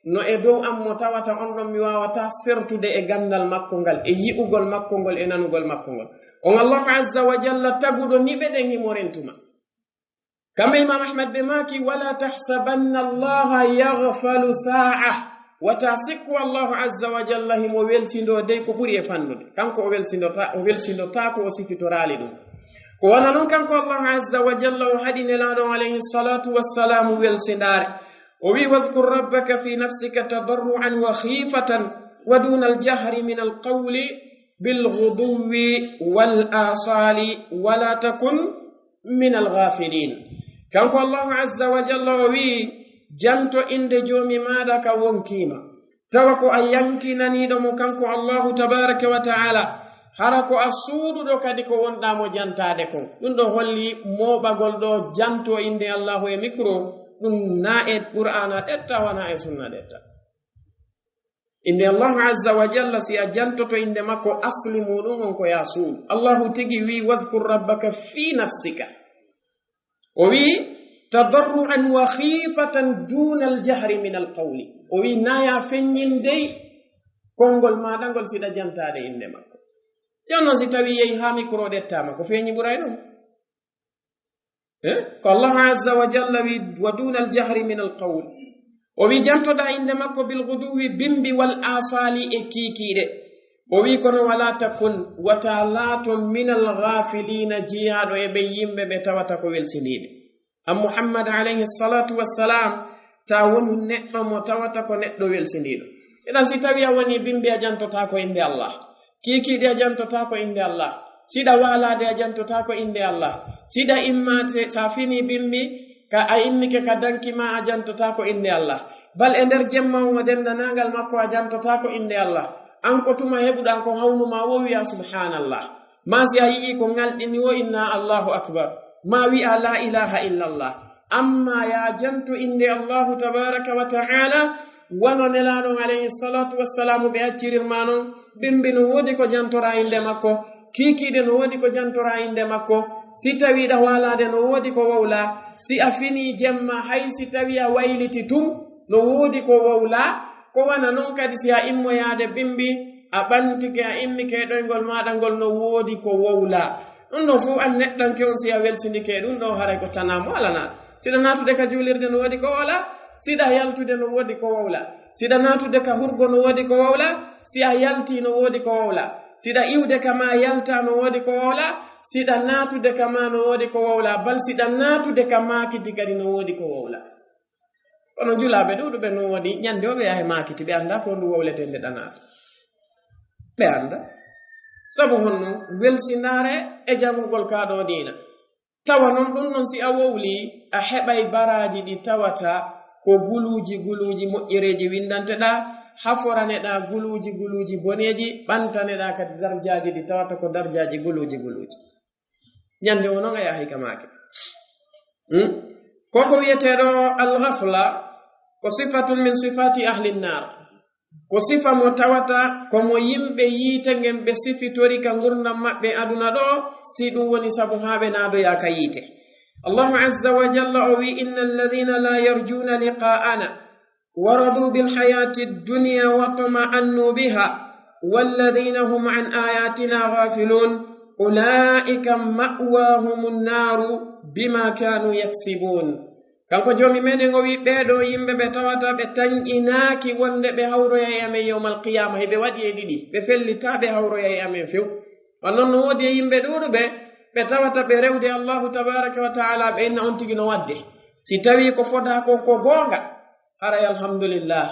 no e dow am mo tawata on ɗon mi waawata sertude e ganndal makko ngal, e yi'ugol makko ngol, e nanugol makko ngol." On Allahu azza wa jalla taguɗo ni ɓe ɗen himo rentuma. Kamɓe Imam Ahmad ɓe maaki: "Wala tahsabanna Allaha yaghfalu sa'a." Wata sikku Allahu azza wa jalla himo welsindoo dey ko ɓuri e fannude. Kanko o welsindota, o welsindotaako, o sifitoraali ɗum. Ko wona non kanko Allahu azza wa jalla o haɗi Nelaaɗo alayhi salatu wassalamu welsindaare. O wi: "Wadhkur rabbaka fi nafsika tadarruan wa khifatan wa duna al-jahri min al-qawli bil ghuduwwi wal asali wala takun min al-ghafilin." Kanko Allahu azza wa jalla o wi: "Janto innde Joomi maaɗa ka wonkii ma, tawa ko a yankinaniiɗo mo kanko Allahu tabaraka wa ta'ala, hara ko a suuɗuɗo kadi ko wonɗaa mo jantaade kon." Ɗum ɗo holli mooɓagol ɗo janto innde Allahu e mikro, ɗum na e Qur'aana ɗetta, wona e sunna ɗetta. Innde Allahu azza wa jalla, si a jantoto innde makko, asli muɗum on ko ya suuɗu. Allahu tigi wi: "Wadhkur rabbaka fi nafsika." O wi: "Tadarruan wa khifatan duna al-jahri min al-qawli." O wi: "Na ya feññindey konngol maaɗa ngol siɗa jantaade innde makko." Jooni non si tawi yehi haa mikro ɗettaama, ko feeñi ɓuray ɗum? Eh? Ko Allahu azza wa jalla wi: "Wa duna al-jahri min al-qawl." O wi: "Jantoɗa innde makko bil ghuduwwi, bimbi, wal asali, e kiikiiɗe." O wi: "Kono wala takun, wata laato, min al-ghafilina, jiyaaɗo e ɓe yimɓe ɓe tawata ko welsindiiɓe." An Muhammad alayhi salatu wassalam, ta wonu neɗɗo mo tawata ko neɗɗo welsindiiɗo. Idan si tawi a woni bimbi, a jantotaako innde Allah. Kiikiiɗe, a jantotaako innde Allah. Siɗa waalaade, a jantotaako innde Allah. Siɗa immaade, sa fini bimbi, ka a immike ka danki ma, a jantotaako innde Allah. Bal e nder jemma on o denndanangal makko, a jantotaako innde Allah. An ko tuma heɓuɗa ko hawnu ma wo wi'a subhanallah. Ma si a yi'i ko ngalɗini wo inna Allahu akbar. Ma wi'a la ilaha illallah. Amma ya janto innde Allahu tabaraka wa ta'ala, wano Nelaaɗo alayhi salatu wassalamu ɓe accirir ma non, bimbi no woodi ko jantora innde makko, kiikiiɗe no woodi ko jantora innde makko, si tawi ɗa waalaade no woodi ko wowla, si a fini jemma hay si tawi a wayliti tun no woodi ko wowla, ko wana non kadi si a immoyaade bimbi, a ɓantike a immike ɗoyngol maaɗa ngol no woodi ko wowla. Ɗum ɗon fof an neɗɗanke on si a welsindike ɗum ɗo haray ko tanamo alanaa. Siɗa naatude ka juulirde no woodi ko wowla, siɗa yaltude no woodi ko wowla, siɗa naatude ka hurgo no woodi ko wowla, si a yalti no woodi ko wowla, siɗa iwde ka ma yalta no woodi ko wowla, siɗa naatude ka ma no woodi ko wowla, bal siɗa naatude ka maakiti kadi no woodi ko wowla. Kono julaaɓe ɗuuɗuɓe no woodi ñande o ɓe yaha e maakiti, ɓe annda ko ndu wowletende ɗanaata. Ɓe annda. Sabu honno? Welsindaare e jangugol kaa ɗo diina. Tawa non ɗum non si a wowli, a heɓay baraaji ɗi tawata ko guluuji guluuji moƴƴereeji winndanteɗaa, haforaneɗaa guluuji guluuji boneeji, ɓantaneɗaa kadi darjaaji ɗi tawata ko darjaaji guluuji guluuji. Ñande o non a yahay ka maakiti. Hmm? Ko ko wiyeteeɗo al-ghafla, ko sifatun min sifati ahli nnar. Ko sifa mo tawata ko mo yimɓe yiite ngen ɓe sifitori ka ngurndan maɓɓe aduna ɗo, si ɗum woni sabu haa ɓe naadoya ka yiite. Allahu azza wa jalla o wi: "Inna alladhina la yarjuna liqa'ana wa radu bil hayati dunya wa tama'annu biha والذين هم عن آياتنا غافلون أولئك مأواهم النار بما كانوا يكسبون. Kanko Joomi meɗen o wi'i, ɓee ɗoo yimɓe ɓe tawata ɓe tanƴinaaki wonde ɓe hawroya e amen yawmal qiyaama, hiɓe waɗi e ɗiɗi, ɓe fellitaa ɓe hawroya e amen few. Wano non no woodi e yimɓe ɗuuɗuɓe, ɓe tawata ɓe rewde Allaahu tabaaraka wa ta'aala, ɓe inna on tigi no waɗde. Si tawii ko fodaa kon ko goonga, haray alhamdulillah,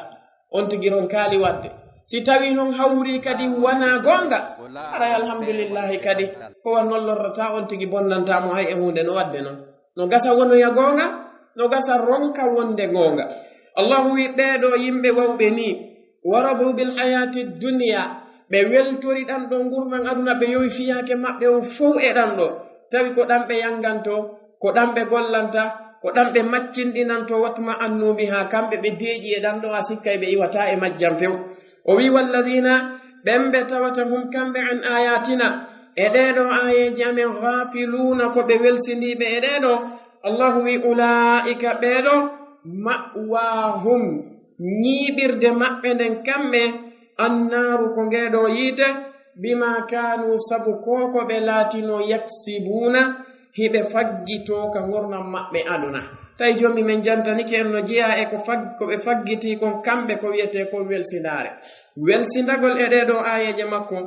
on tigi ronkaali waɗde. Si tawii non hawrii kadi wanaa goonga, haray alhamdulillahi kadi, ko wa non lorrataa on tigi, bonnantaa mo hay e huunde, no waɗde non. No gasa wonoya goonga, no gasa ronka wonde goonga. Allahu wi'i, ɓee ɗoo yimɓe wawɓe nii, ورضوا بالحياة الدنيا, ɓe weltori ɗan ɗoo ngurndan aduna, ɓe yowi fiyaake maɓɓe on fow e ɗan ɗoo, tawi ko ɗan ɓe yangantoo, ko ɗan ɓe gollanta, ko ɗan ɓe maccinɗinantoo, وطمأنوا بها, kamɓe ɓe deeƴi e ɗan ɗoo, a sikkay ɓe iwataa e majjan few. O wi'i, والذين, ɓen ɓe tawata هم kamɓe, عن آياتنا, e ɗee ɗoo aayeeje amen, غافلون, ko ɓe welsindiiɓe e ɗee ɗoo, Allahu wi'i, أولئك, ɓee ɗoo, مأواهم, ñiiɓirde maɓɓe nden kamɓe, النار, ko ngee ɗoo yiite, بما كانوا, sabu ko ko ɓe laatinoo, يكسبون, hiɓe faggitoo ka ngurndan maɓɓe aduna. Tawi Joomi men jantanike en no jeyaa e ko fag-, ko ɓe faggitii kon kamɓe, ko wi'etee kon welsindaare. Welsindagol e ɗee ɗoo aayeeje makko,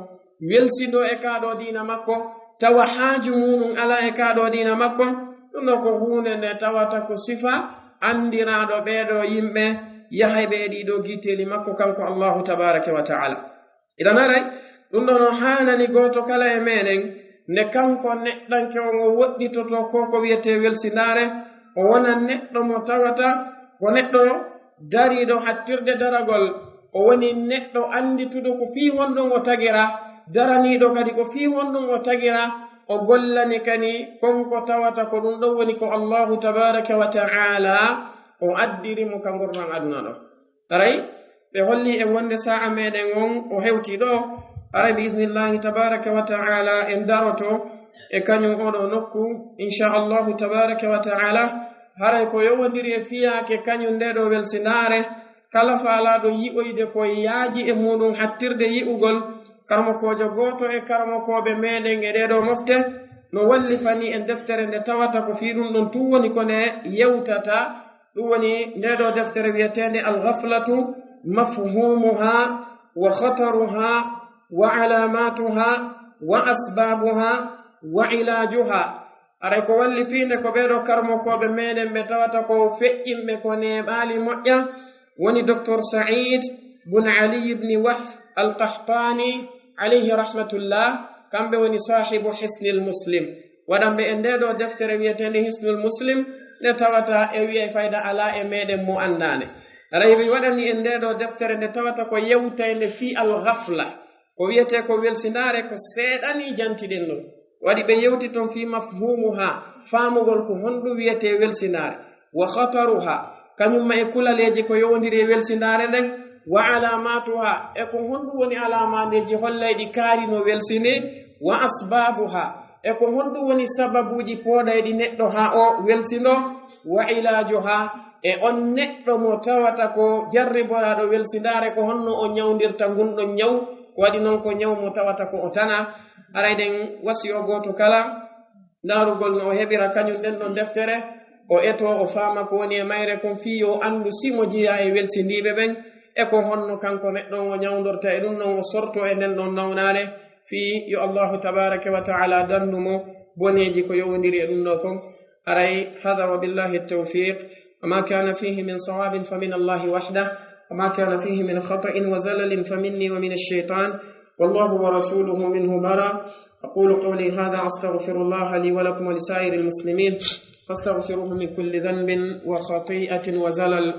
welsindoo e kaa ɗoo diina makko, tawa haaju muuɗum alaa e kaa ɗoo diina makko, ɗum ɗoo ko huunde nde tawata ko sifa anndiraaɗo ɓee ɗoo yimɓe yahayɓe e ɗii ɗoo gitteeli makko, kanko Allaahu tabaaraka wa ta'aala. Idan haray, ɗum ɗoo no haanani gooto kala e meɗen, nde kanko neɗɗanke on o woɗɗitotoo ko ko wi'etee welsindaare, o wona neɗɗo mo tawata ko neɗɗo dariiɗo hattirde daragol, o woni neɗɗo anndituɗo ko fii honɗum o tagira, daraniiɗo kadi ko fii honɗum o tagira, o gollani kadi kon ko tawata ko ɗum ɗon woni ko Allaahu tabaaraka wa ta'aala o addiri mo ka ngurndan aduna ɗoo. Haray, ɓe holli en wonde saa'a meɗen on o hewti ɗoo. Haray, bi idnillahi tabaaraka wa ta'aala, en daroto e kañum oo ɗoo nokku, insha Allaahu tabaaraka wa ta'aala. Haray ko yowondiri e fiyaake kañum ndee ɗoo welsindaare, kala faalaaɗo yi'oyde ko yaaji e muuɗum hattirde yi'ugol, karamokoojo gooto e karamokooɓe meɗen e ɗee ɗoo mofte no wallifani en deftere nde tawata ko fii ɗum ɗon tun woni ko nde yewtata. Ɗum woni ndee ɗoo deftere wi'eteende Al-Ghaflatu, Mafhumuha, wa Khataruha, wa Alamatuha, wa Asbabuha, wa Ilajuha. Haray ko wallifiinde ko ɓee ɗoo karamokooɓe meɗen ɓe tawata ko feƴƴinɓe ko neeɓaali moƴƴa, woni Doktor Sa'iid bun Ali ibn Wahf Al-Qahtani, alayhi rahmatullah, kamɓe woni saahibu Hisnil Muslim. Waɗanɓe en ndee ɗoo deftere wi'eteende Hisnul Muslim, nde tawata e wi'ay fayda alaa e meɗen mo anndaande. Haray ɓe waɗani en ndee ɗoo deftere nde tawata ko yewtaynde fii al-ghafla. Ko wi'etee ko welsindaare ko seeɗa nii jantiɗen ɗum. Waɗi ɓe yewti ton fii mafhumuha, faamugol ko honɗum wi'etee welsindaare. Wa khataruha, kañum ma e kulaleeji ko yowondiri e welsindaare nden. Wa alamatuha, e ko honɗum woni alaamaandeeji hollayɗi kaari no welsini. Wa asbabuha, e ko honɗum woni sababuuji pooɗayɗi neɗɗo haa o welsindoo. Wa ilajuha, e on neɗɗo mo tawata ko jarriboraaɗo welsindaare, ko honno o ñawndirta ngun ɗon ñaw, ko waɗi non ko ñaw mo tawata ko o tana. Haray ɗen wasiyo gooto kala ndaarugol no o heɓira kañum ɗen ɗon deftere, o etoo, o faama ko woni e mayre kon, fii yo o anndu si mo jeyaa e welsindiiɓe ɓen, e ko honno kanko neɗɗo on o ñawndorta e ɗum ɗon, o sortoo e nden ɗon nawnaare, fii yo Allahu tabaaraka wa ta'aala danndu mo boneeji ko yowondiri e ɗum ɗoo kon. Haray, hada wa billahi tawfiq. وما كان فيه من صواب فمن الله وحده، وما كان فيه من خطأ وزلل فمني ومن الشيطان، والله ورسوله منه برا. أقول قولي هذا، أستغفر الله لي ولكم ولسائر المسلمين، فاستغفروه من كل ذنب وخطيئة وزلل،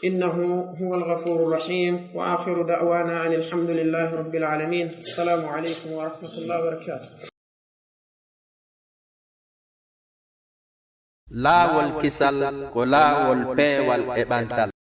إنه هو الغفور الرحيم. وآخر دعوانا أن الحمد لله رب العالمين. السلام عليكم ورحمة الله وبركاته. Laawol kisal ko laawol peewal e ɓantal.